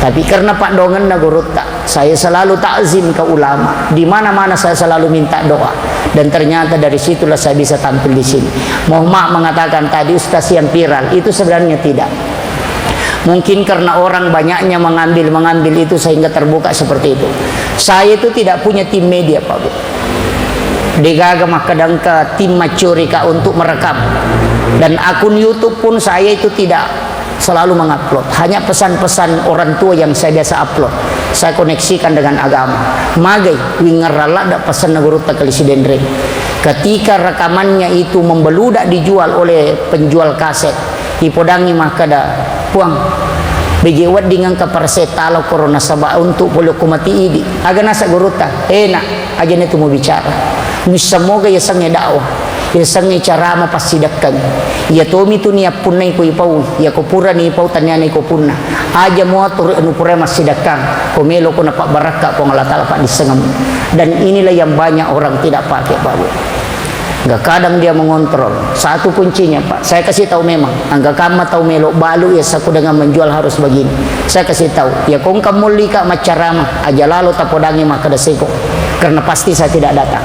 Tapi karena paddoangenna gurutta, saya selalu takzim ke ulama. Di mana-mana saya selalu minta doa. Dan ternyata dari situlah saya bisa tampil di sini. Mohon maaf mengatakan tadi ustaz yang viral, itu sebenarnya tidak. Mungkin karena orang banyaknya mengambil-mengambil itu sehingga terbuka seperti itu. Saya itu tidak punya tim media, Pak Bu. Degaga makkeda engka tim maccurika untuk merekam. Dan akun YouTube pun saya itu tidak selalu mengupload. Hanya pesan-pesan orang tua yang saya biasa upload. Saya koneksikan dengan agama. Magai, wingerralla da pesanna gurutta Kali Sidenreng. Ketika rekamannya itu membeludak dijual oleh penjual kaset, ipodangi makkeda, "Puang, beje wedding engka parse talo korona saba untuk pole ko mati idi." Aga nasa gurutta, "Eh, Nak, aja na tu mau bicara. Muissamoga yasengnge dakwah, yasengnge carama passidekkangi. Iya tomi tu niappunnai ko ipau, iya ko purani ipau taniana iko punna. Aja muatur anu pura massidekkang, ko melo ko napabbarakka Puang Allah Taala paddissengemmu." Dan inilah yang banyak orang tidak pakai, Pak Bu. Nggak kadang dia mengontrol. Satu kuncinya, Pak. Saya kasih tahu memang. Angga kamma tahu melo balu ya saku dengan menjual harus begini. Saya kasih tahu. Ya kong kamu lika maccarama. Aja lalo tapodangi makkeda seko. Karena pasti saya tidak datang.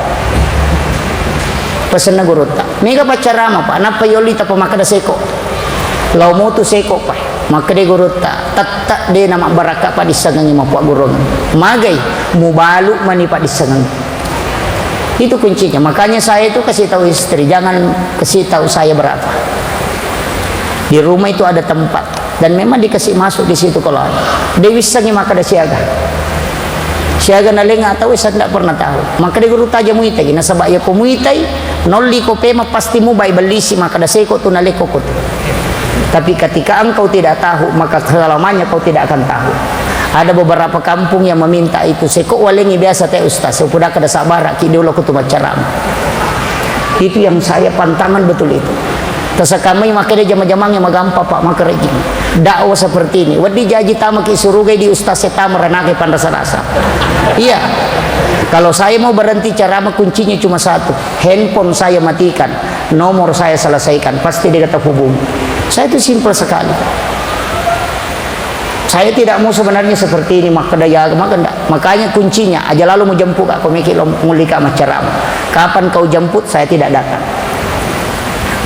Pesenna gurutta. Mega paccarama, Pak. Nappa yoli tapa makkeda seko. Lau motu seko, Pak. Makkeda gurutta. Tetap de na mabbarakka, Pak, dissengengi mapuagurung. Magai. Mubalu mani, Pak, dissengengi. Itu kuncinya. Makanya saya itu kasih tahu istri, jangan kasih tahu saya berapa. Di rumah itu ada tempat dan memang dikasih masuk di situ kalau ada. De wissengi makkeda siaga. Siaga nalenga tahu, saya tidak pernah tahu. Makkeda gurutta aja muitai, nasaba iya ko muitai, nolli ko pema pasti mubai bellisi makkeda seko tu naleko ko tu. Tapi ketika engkau tidak tahu, maka selamanya kau tidak akan tahu. Ada beberapa kampung yang meminta itu, "Seko walengi biasa te Ustaz, upudaka da sabara ki dolo kutu maccarama." Itu yang saya pantangan betul itu. Tasakamai makkeda jama-jamang yang magampa, Pak, makerejing. Dakwah seperti ini. Weddi jaji tama ki surugai di ustaz setama ranake panrasa-rasa. Iya. Kalau saya mau berhenti ceramah, kuncinya cuma satu. Handphone saya matikan. Nomor saya selesaikan, pasti dia kata hubungi. Saya itu simpel sekali. Saya tidak mau sebenarnya seperti ini, makkeda ya, maka ndak. Makanya kuncinya, aja lalu mau jemput aku mikir lo mulika macam. Kapan kau jemput, saya tidak datang.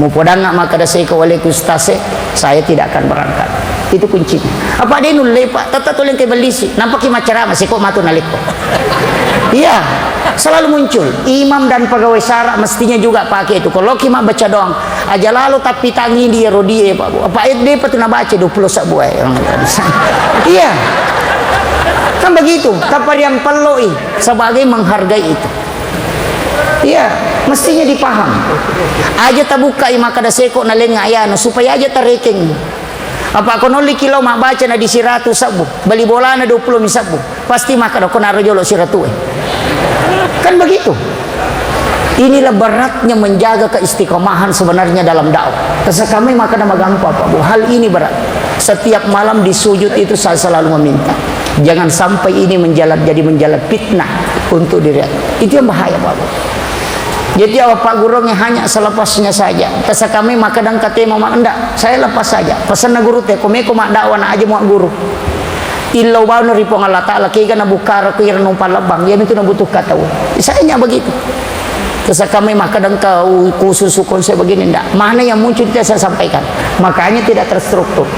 Mau podang nggak makkeda saya ke wale ustaz, saya tidak akan berangkat. Itu kuncinya. Apa dia nulle, Pak? Tetap tulen ke belisi. Nampak ki macam, sih kok matu nalikko. Iya, selalu muncul. Imam dan pegawai sara mestinya juga pakai itu. Kalau ki mabbaca doang, aja lalo tapi tangi dia rodie, Pak Bu. Apa ayat dia patu nabaca dua puluh sabu, eh. Iya. Kan begitu. Tapariang pelloi sebagai menghargai itu. Iya, mestinya dipaham. Aja tabuka i makkeda seko nalenga ayana supaya aja tarekeng. Apa ko nolli kilo mabbaca na di siratu sabbu, bali bolana dua puluh mi sabbu. Pasti makkeda, "Ko naro jolo siratu e." Kan begitu. Inilah beratnya menjaga keistiqomahan sebenarnya dalam dakwah. Terus kami makkeda magampa, Pak Bu. Hal ini berat. Setiap malam di sujud itu saya selalu meminta. Jangan sampai ini menjalar, jadi menjalar fitnah untuk diri. Itu yang bahaya, Pak Bu. Jadi, apa gurungnge hanya selepasnya saja. Terus kami makkeda katemu mak ndak, saya lepas saja. Pesanna gurutta, ko meko maddakwah na aja muak guru. Illau bawang ri Puang Allah Ta'ala, kega nabukkara ku ira numpang labbang, iya mitu nabutuhka tau. Saya hanya begitu. Terus kami makkeda engka u-, khusus konsep begini, ndak. Mana yang muncul tidak saya sampaikan. Makanya tidak terstruktur.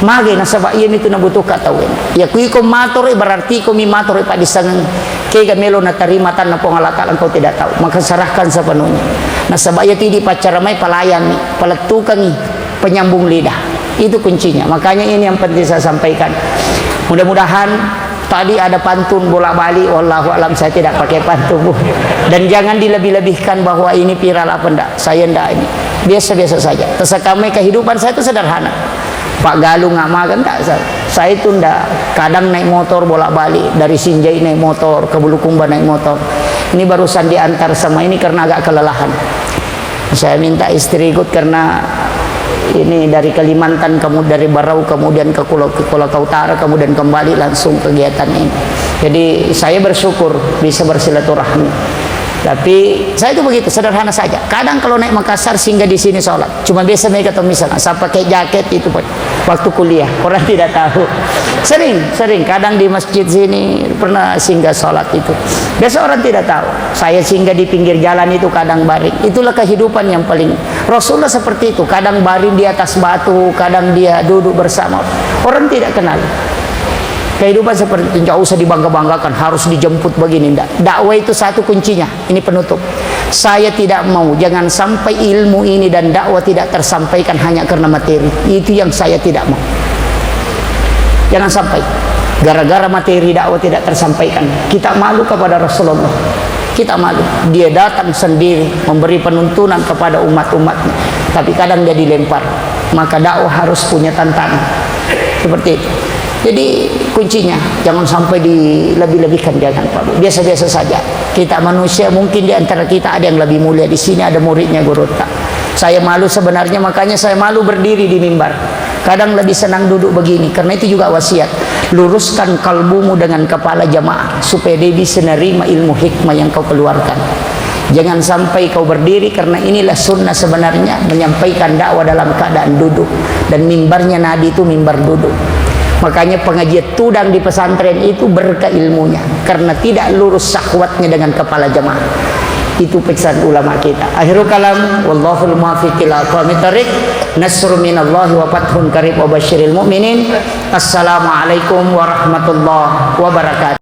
Mage nasaba iya itu nabutuhkan tahu ini. Ya kui ko mator, berarti ko mi mator, Pak, disangeng kega melo natarima tanna Puang Allah Taala, engkau tidak tahu. Maka serahkan sepenuhnya. Nasaba iya tu dipaccaramai, palayani, palettukangi penyambung lidah. Itu kuncinya. Makanya ini yang penting saya sampaikan. Mudah-mudahan tadi ada pantun bolak-balik, wallahu alam, saya tidak pakai pantun, Bu. Dan jangan dilebih-lebihkan bahwa ini viral apa ndak. Saya ndak ini. Biasa-biasa saja. Terus kami kehidupan saya itu sederhana. Pak Galung nggak makan, nggak saya. Saya itu ndak, kadang naik motor bolak-balik, dari Sinjai naik motor, ke Bulukumba naik motor. Ini barusan diantar sama ini karena agak kelelahan. Saya minta istri ikut karena ini dari Kalimantan, kamu dari Barau, kemudian ke Kulau, ke Kolaka Utara, kemudian kembali langsung kegiatan ini. Jadi saya bersyukur bisa bersilaturahmi. Tapi saya itu begitu, sederhana saja. Kadang kalau naik Makassar, singgah di sini sholat. Cuma biasa mereka tahu misalnya, saya pakai jaket itu, Pak. Waktu kuliah, orang tidak tahu. Sering, sering. Kadang di masjid sini pernah singgah sholat itu. Biasa orang tidak tahu. Saya singgah di pinggir jalan itu, kadang baring. Itulah kehidupan yang paling, Rasulullah seperti itu. Kadang baring di atas batu, kadang dia duduk bersama. Orang tidak kenal. Kehidupan seperti itu, nggak usah dibangga-banggakan, harus dijemput begini, ndak. Dakwah itu satu kuncinya. Ini penutup. Saya tidak mau, jangan sampai ilmu ini dan dakwah tidak tersampaikan hanya karena materi. Itu yang saya tidak mau. Jangan sampai gara-gara materi dakwah tidak tersampaikan, kita malu kepada Rasulullah. Kita malu. Dia datang sendiri memberi penuntunan kepada umat-umatnya. Tapi kadang dia dilempar. Maka dakwah harus punya tantangan. Seperti itu. Jadi kuncinya jangan sampai dilebih-lebihkan, jangan, Pak Bu. Biasa-biasa saja. Kita manusia, mungkin di antara kita ada yang lebih mulia di sini, ada muridnya guru tak. Saya malu sebenarnya, makanya saya malu berdiri di mimbar. Kadang lebih senang duduk begini, karena itu juga wasiat. Luruskan kalbumu dengan kepala jamaah, supaya dia bisa nerima ilmu hikmah yang kau keluarkan. Jangan sampai kau berdiri, karena inilah sunnah sebenarnya, menyampaikan dakwah dalam keadaan duduk. Dan mimbarnya Nabi itu mimbar duduk. Makanya pengajian tudang di pesantren itu berkah ilmunya, karena tidak lurus syahwatnya dengan kepala jemaah. Itu pesan ulama kita. Akhirul kalam, wallahul muwaffiq ila aqwamit thariq. Nasrun minallahi wa fathun qarib wa basyiril mu'minin. Assalamualaikum warahmatullahi wabarakatuh.